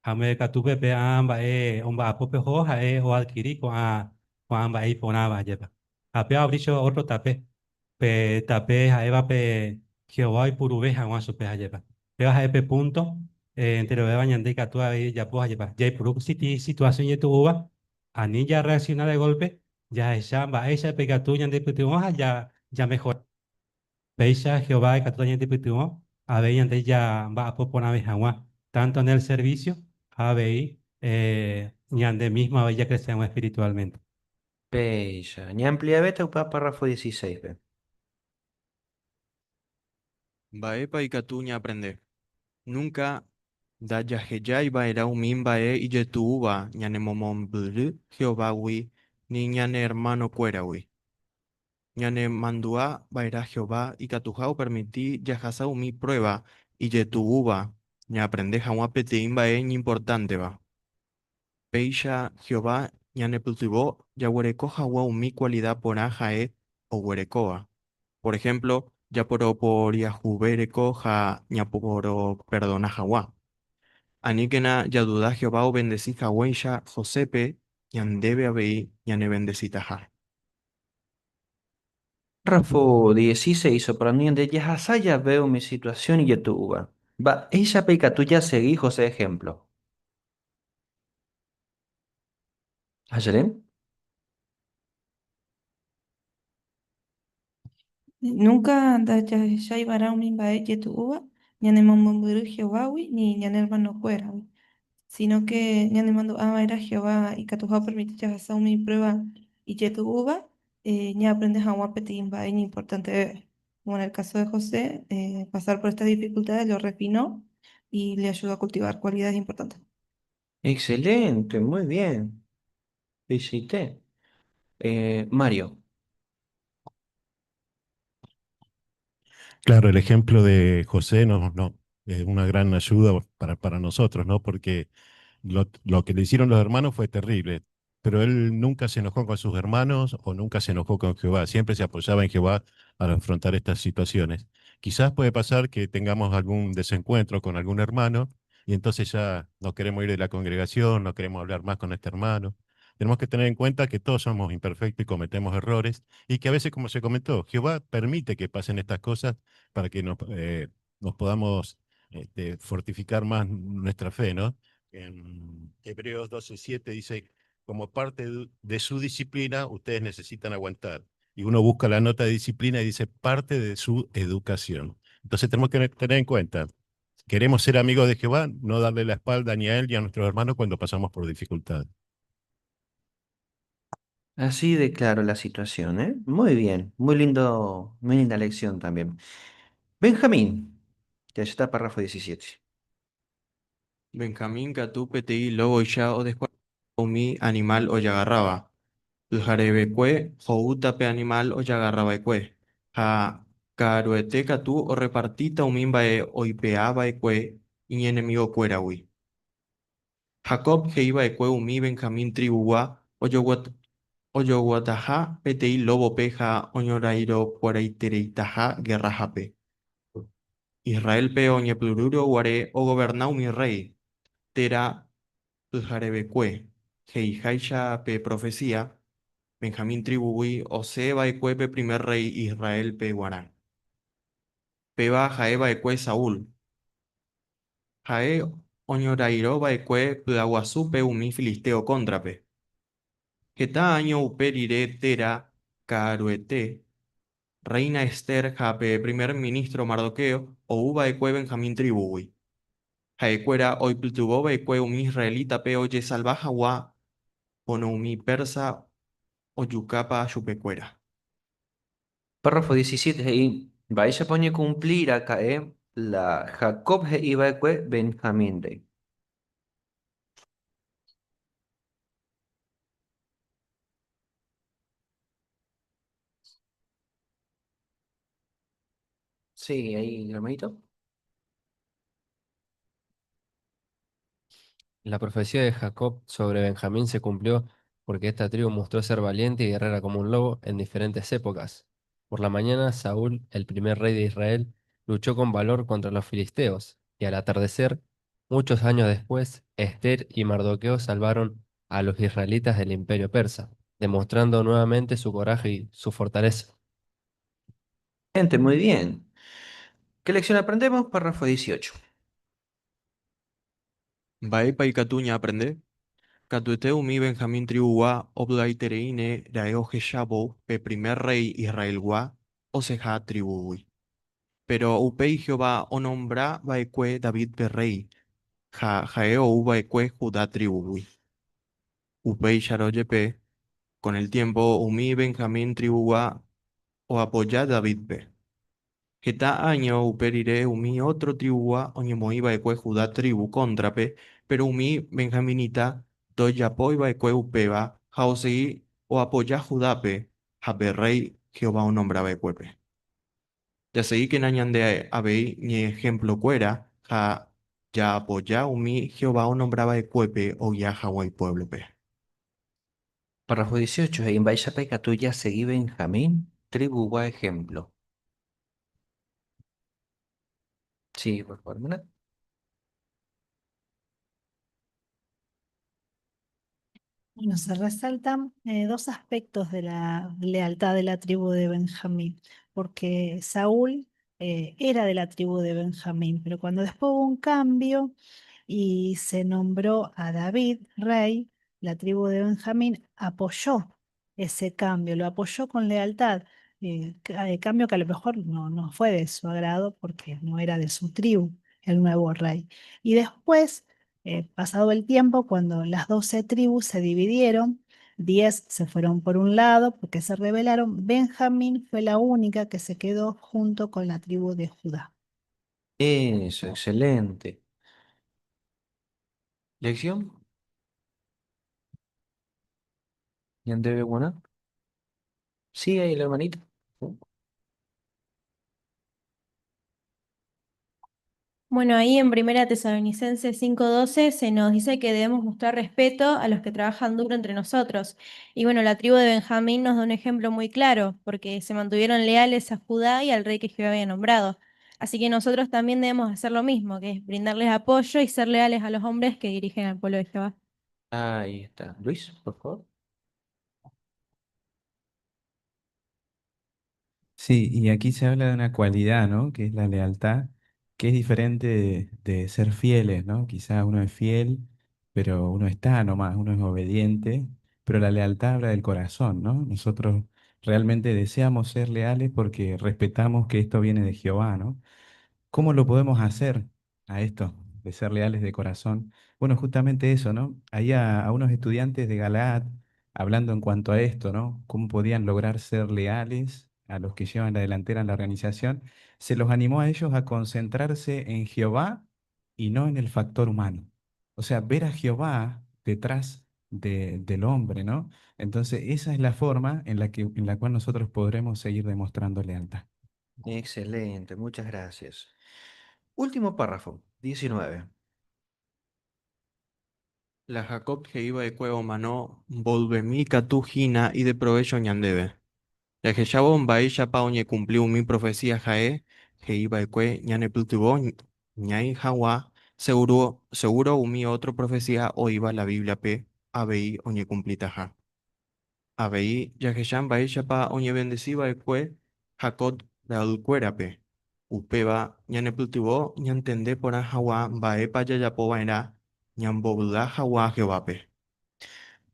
ha mbeguekatúpe pe ã mba'e omba'apo pe oho ha'e oadquiri ko'ã mba'e iporãva ajépa. Ha péva oavri otro tape, pe tape ha'éva pe Jehová oipuruve hag̃ua chupe ajépa. Péva ha'e pe punto enterovéva ñande ikatu avei jajapo ajépa. Jaipuru situación ijetu'úva, ani jarreacciona de golpe, jahecha mba'éichapa ikatu ñandepytyvõ ha jamejora. Péicha Jehová ikatúta ñandepytyvõ avei ñande jamba'apo porãve hag̃ua, tanto en el servicio ha avei ñande mismo avei jacrece hag̃ua espiritualmente. Péicha, ñaampliavéta upe párrafo 16-pe. Mba'épa ikatu ñaaprende? Núnka ndajahejái va'erã umi mba'e ijetu'úva ñanemomombyry Jehovágui ni ñane ermanokuéragui. Ñanemandu'a va'erã Jehová ikatuha opermiti jahasa umi pruéva ijetu'úva ñaaprende hag̃ua peteĩ mba'e iñimportánteva. Péicha Jehová ñanepytyvõ jaguereko hag̃ua umi kualida porã ha'e oguerekóva. Por ehémplo, japoroporiahuvereko ha ñaporoperdona hag̃ua. Aníkena jaduda Jehová ovendesi haguéicha Josépe ñandéve avei ñanevendesitaha. Párrafo 16 oporandu ñande jahasa jave umi situasión ijetu'úva. Mba'éichapa ikatu jasegi José ehémplo? Ajerem? Núnka ndajahechái va'erã umi mba'e ijetu'úva ñanemomombyry Jehovágui ni ñane ermanokuéragui, síno ke ñanemandu'a va'erã Jehová ikatuha opermiti jahasa umi pruéva ijetu'úva ñaaprende hag̃ua peteĩ mba'e iñimportantevéva. Como en el caso de José, pasar por estas dificultades lo refinó y le ayudó a cultivar cualidades importantes. Excelente, muy bien. Visité. Mario. Claro, el ejemplo de José no, es una gran ayuda para nosotros, ¿no? Porque lo que le hicieron los hermanos fue terrible, pero él nunca se enojó con sus hermanos o nunca se enojó con Jehová, siempre se apoyaba en Jehová al afrontar estas situaciones. Quizás puede pasar que tengamos algún desencuentro con algún hermano y entonces ya no queremos ir de la congregación, no queremos hablar más con este hermano. Tenemos que tener en cuenta que todos somos imperfectos y cometemos errores y que a veces, como se comentó, Jehová permite que pasen estas cosas para que nos podamos fortificar más nuestra fe, ¿no? En Hebreos 12:7 dice, como parte de su disciplina, ustedes necesitan aguantar. Y uno busca la nota de disciplina y dice parte de su educación. Entonces tenemos que tener en cuenta, Queremos ser amigos de Jehová, no darle la espalda ni a él ni a nuestros hermanos cuando pasamos por dificultades. Así de claro la situación, ¿eh? Muy bien, muy lindo, muy linda lección también. Benjamín, ya está párrafo 17. Benjamín katu peteĩ lóboicha odeskuartisa umi animal ojagarráva. Pyharevekue ho'úta pe animal ojagarrava'ekue, ha ka'aruete katu orrepartíta umi mba'e oipe'ava'ekue iñenemigokuéragui. Jacob he'iva'ekue umi Benjamín trivugua ojoguataha peteĩ lóbope ha oñorairõkuaaitereitaha gerrahápe. Israélpe oñepyrũrõ guare ogoverna umi rréi, térã pyharevekue, he'iháicha pe profesía, Benjamín trivugui osẽva'ekue pe primer rréi Israélpe g̃uarã. Péva ha'eva'ekue Saúl. Ha'e oñorairõva'ekue py'aguasúpe umi filisteo kóntrape. Heta áño upe rire térã ka'aruete, rréina Ester ha pe primer minístro Mardoqueo ouva'ekue Benjamín trivugui. Ha'ekuéra oipytyvõva'ekue umi israelítape ojesalva hag̃ua pono umi persa ojukapa chupekuéra. Párrafo 17 he'i, Mba'éichapa oñekumpli raka'e la Jacob he'iva'ekue Benjamínre. Sí, ahí, hermanito. La profecía de Jacob sobre Benjamín se cumplió porque esta tribu mostró ser valiente y guerrera como un lobo en diferentes épocas. Por la mañana, Saúl, el primer rey de Israel, luchó con valor contra los filisteos, y al atardecer, muchos años después, Esther y Mardoqueo salvaron a los israelitas del imperio persa, demostrando nuevamente su coraje y su fortaleza. Gente, muy bien. ¿Qué lección aprendemos? Párrafo 18. Mba'épa ikatu ñaaprende? Katuete umi Benjamín trivugua ovy'aitereíne ra'e ohechávo pe primer rréi Israelgua osẽha trivugui. Péro upéi Jehová onombra va'ekue Davídpe rréi, ha ha'e ou va'ekue Judá trivugui. Upéicharõ jepe, kon el tiémpo umi Benjamín trivugua oapoja Davídpe. Heta áño upe rire umi ótro trivugua oñemoĩ va'ekue Judá trívu kóntrape, péro umi benjaminita ndojapói va'ekue upéva ha osegi oapoja Judápe ha pe rréi Jehová onombra va'ekuépe. Jasegíkena ñande avei iñehemplokuéra ha jaapoja umi Jehová onombra va'ekuépe ogia hag̃ua ipuévlope. Párrafo 18 he'i mba'éichapa ikatu jasegi Benjamín trivugua ehémplo. Sí, por favor, hermana. Bueno, se resaltan dos aspectos de la lealtad de la tribu de Benjamín, porque Saúl era de la tribu de Benjamín, pero cuando después hubo un cambio y se nombró a David rey, la tribu de Benjamín apoyó ese cambio, lo apoyó con lealtad, cambio que a lo mejor no, no fue de su agrado porque no era de su tribu el nuevo rey. Y después, pasado el tiempo, cuando las 12 tribus se dividieron, 10 se fueron por un lado porque se rebelaron, Benjamín fue la única que se quedó junto con la tribu de Judá. Eso, excelente. ¿Lección? ¿Ñandeve buena? Sí, ahí la hermanita. Bueno, ahí en Primera Tesalonicenses 5:12 se nos dice que debemos mostrar respeto a los que trabajan duro entre nosotros. Y bueno, la tribu de Benjamín nos da un ejemplo muy claro, porque se mantuvieron leales a Judá y al rey que Jehová había nombrado. Así que nosotros también debemos hacer lo mismo, que es brindarles apoyo y ser leales a los hombres que dirigen al pueblo de Jehová. Ahí está. Luis, por favor. Sí, y aquí se habla de una cualidad, ¿no? Que es la lealtad, que es diferente de ser fieles, ¿no? Quizá uno es fiel, pero uno está nomás, uno es obediente, pero la lealtad habla del corazón, ¿no? Nosotros realmente deseamos ser leales porque respetamos que esto viene de Jehová, ¿no? ¿Cómo lo podemos hacer? a esto de ser leales de corazón. Bueno, justamente eso, ¿no? Ahí a unos estudiantes de Galaad, hablando en cuanto a esto, ¿no? Cómo podían lograr ser leales a los que llevan la delantera en la organización, se los animó a ellos a concentrarse en Jehová y no en el factor humano. O sea, ver a Jehová detrás del hombre, ¿no? Entonces, esa es la forma en la cual nosotros podremos seguir demostrando lealtad. Excelente, muchas gracias. Último párrafo, 19. La Jacob he'iva'ekue omano mboyvemi katu hína ideprovécho ñandéve. Jahechávo mba'éichapa oñekumpli umi profecía ha'e he'iva'ekue ñanepytyvõ ñaĩ hag̃ua seguro umi ótro profecía oĩva la Bíbliape avei oñekumplitaha. Avei jahecha mba'éichapa oñevendesiva'ekue Jacob ra'ykuérape. Upéva ñanepytyvõ ñantende porã hag̃ua mba'épa jajapova'erã ñambovy'a hag̃ua Jehovápe.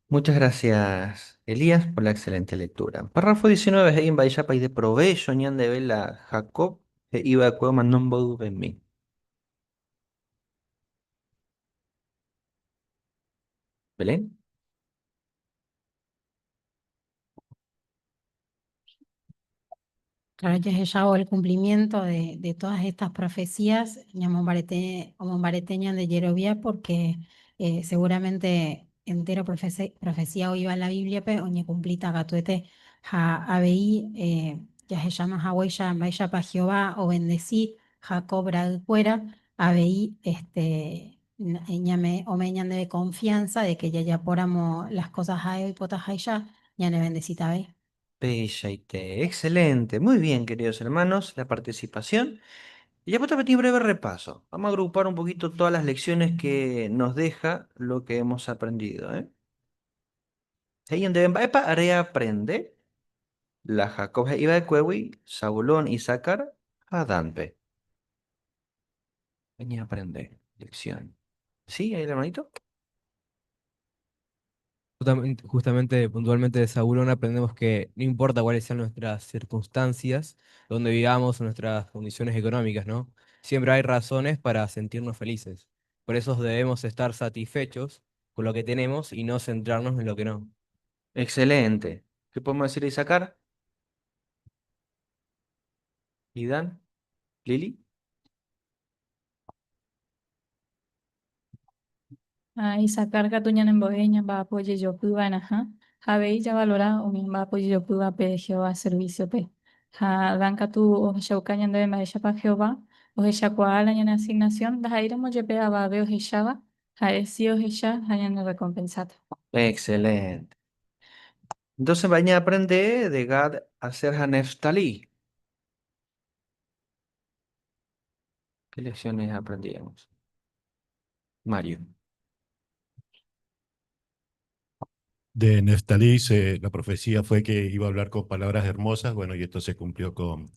Muchas gracias, Elías, por la excelente lectura. Párrafo 19, he'i mba'éichapa ideprovécho ñandéve la Jacob he'iva'ekue omano mboyvemi. Belén. Claro, jahechávo el cumplimiento de todas estas profecías, ñamombarete, omombarete ñande jerovia porque seguramente entero profecía oĩva la Bíbliape oñekumplíta katuete ha avei jahecháma haguéicha mba'éichapa Jehová obendeci Jacob ra'ykuéra avei este, ñame, ome'ẽ ñandéve confianza de que jajapóramo las cosas ha'e oipotaháicha ñanevendecíta avei. Peichaite. Excelente. Muy bien, queridos hermanos, la participación. Y ya puedo un breve repaso. Vamos a agrupar un poquito todas las lecciones que nos deja lo que hemos aprendido, ¿eh? He'i ñandéve mba'épa reaprende la Jacob he'iva'ekuégui Zabulón, Isacar ha Dánpe. Añeaprende. Lección. ¿Sí? ¿Ahí el hermanito? Justamente, justamente, puntualmente de Zabulón aprendemos que no importa cuáles sean nuestras circunstancias, donde vivamos, nuestras condiciones económicas, ¿no? Siempre hay razones para sentirnos felices. Por eso debemos estar satisfechos con lo que tenemos y no centrarnos en lo que no. Excelente. ¿Qué podemos decir de Isacar? ¿Y Dan? ¿Lili? Ha Isacar katu ñanembo'e ñamba'apo jejopyva'erãha ha avei javalora umi mba'apo jejopývape Jehová servicio-pe. Ha Dan katu ohechauka ñandéve mba'éichapa Jehová ohechakuaa la ñane asignación ndaha'éiramo jepe avave ohecháva, ha'e si ohecha ha ñanerrekompensáta. Excelente. Entonces vayan a aprender de Gad, Aser ha Neftalí. ¿Qué lecciones aprendíamos? Mario. De Neftalí, la profecía fue que iba a hablar con palabras hermosas, bueno, y esto se cumplió con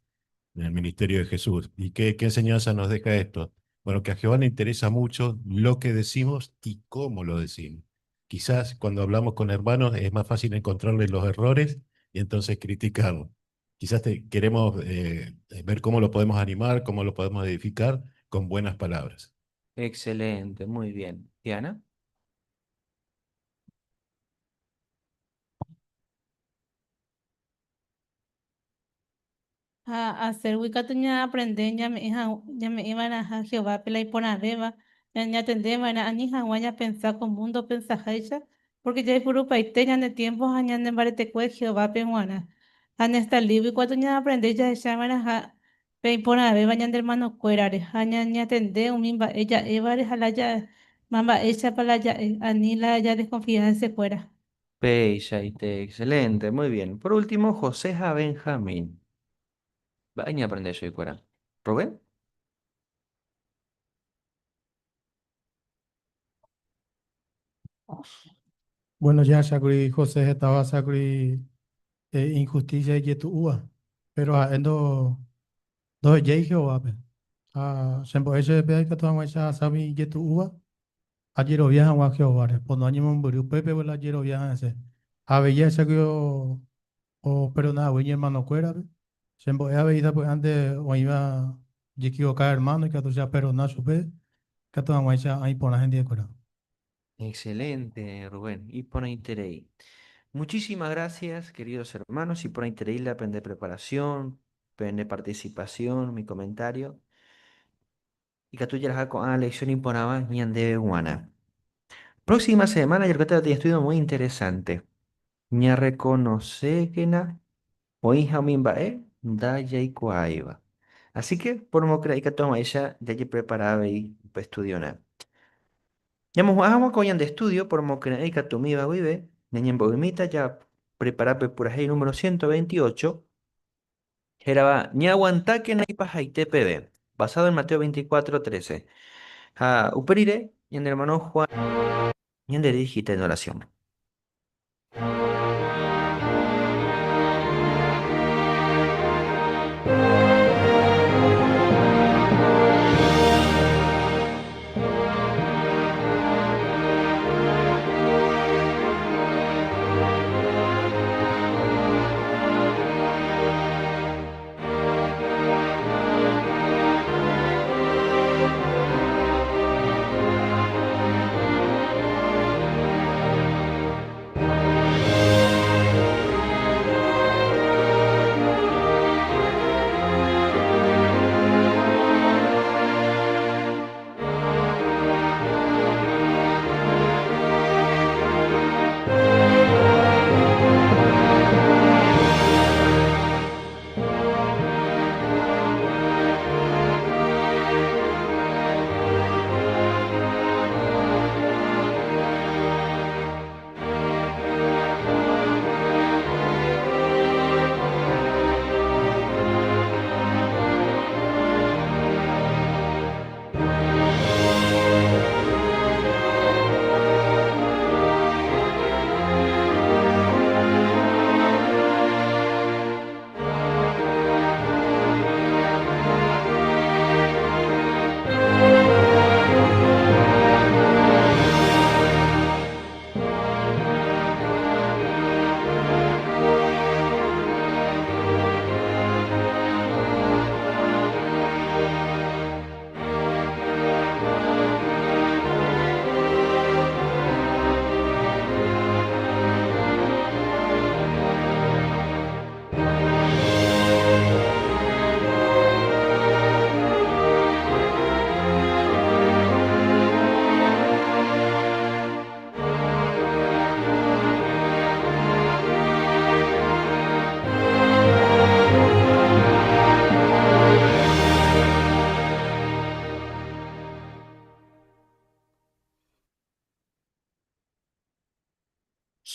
el ministerio de Jesús. ¿Y qué enseñanza nos deja esto? Bueno, que a Jehová le interesa mucho lo que decimos y cómo lo decimos. Quizás cuando hablamos con hermanos es más fácil encontrarle los errores y entonces criticarlos. Quizás queremos ver cómo lo podemos animar, cómo lo podemos edificar con buenas palabras. Excelente, muy bien. Diana. Ha Asergui katu ñaaprende ñame'ẽva'erãha Jehovápe la iporãvéva, ñañatendeva'erã ani hag̃ua ñapensa ko múndo opensaháicha, pórke jaipurupaite ñane tiémpo ha ñane mbaretekue Jehovápe g̃uarã. Ha Neftalígui katu ñaaprende jahechava'erãha pe iporãvéva ñande ermanokuérare ha ñañatende umi mba'e ja'évare ha la mba'éichapa la ja'e, ani la jadeskonfia hesekuéra. Peichaite, excelente, muy bien. Por último, José ha Benjamín. Mba'e ñaaprende chuguikuéra. Rubén? Bueno, jahechákuri José heta ohasákuri injusticia ijetu'úva, pero ha'e ndohejái Jehovápe. Ha chembo'e chéve ikatu hag̃uáicha ahasa umi ijetu'úva Ajerovia hag̃ua Jehováre, pono añemombyry upépe la ajerovia hese. Ha avei jahechákuri operdona hague iñermanokuérape. Chembo'e avei sapy'ánte oĩva ojekivoka ermáno ikatu che aperdona chupe. Katu hag̃uáicha oĩ porã hendivekuéra. Excelente, Rubén. Iporãiterei. Muchísimas gracias, queridos hermanos, iporãiterei la pende preparación, pende participación, mi comentario. Ikatu jaraha ko'ã lección iporãva ñandéve g̃uarã. Próxima semana jarekóta peteĩ estudio muy interesante. Ñarrekonosékena oĩha umi mba'e ndajaikuaáiva. Así que, poromokyra'ĩ ikatu hag̃uáicha jajeprepara avei upe estudiorã. Ñamohu'ã hag̃ua ko ñande estudio poromokyra'ĩ ikatumíva guive, ñañembo'ymíta japrepara pe purahéi número 128, hérava Ñaaguantákena ipahaite peve, basado en Mateo 24, 13. Ha upe rire, ñane hermano Juan ñandedirigíta en oración.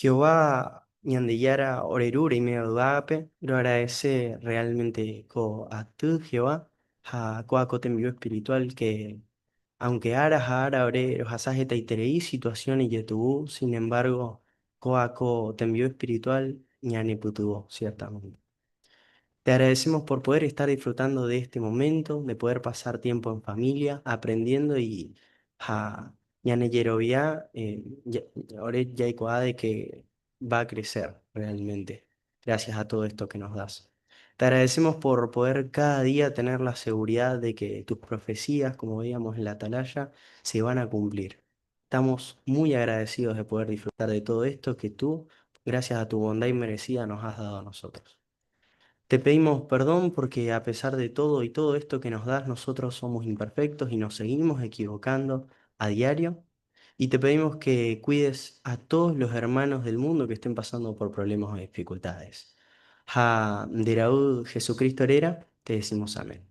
Jehová Ñandejára ore Ru reime yvágape, roagradece realmente ko aty Jehová ha kóa ko tembi'u espiritual que aunque ára ha ára ore rohasa hetaiterei situación ijetu'u, sin embargo kóa ko tembi'u espiritual ñanepytyvõ ciertamente. Te agradecemos por poder estar disfrutando de este momento, de poder pasar tiempo en familia, aprendiendo y ha ñane jerovia ore jaikuaa de que va a crecer realmente gracias a todo esto que nos das. Te agradecemos por poder cada día tener la seguridad de que tus profecías, como veíamos en la atalaya, se van a cumplir. Estamos muy agradecidos de poder disfrutar de todo esto que tú, gracias a tu bondad inmerecida, nos has dado a nosotros. Te pedimos perdón porque a pesar de todo y todo esto que nos das, nosotros somos imperfectos y nos seguimos equivocando a diario. Y te pedimos que cuides a todos los hermanos del mundo que estén pasando por problemas o dificultades. Ha Deraúd Jesucristo Herera, te decimos amén.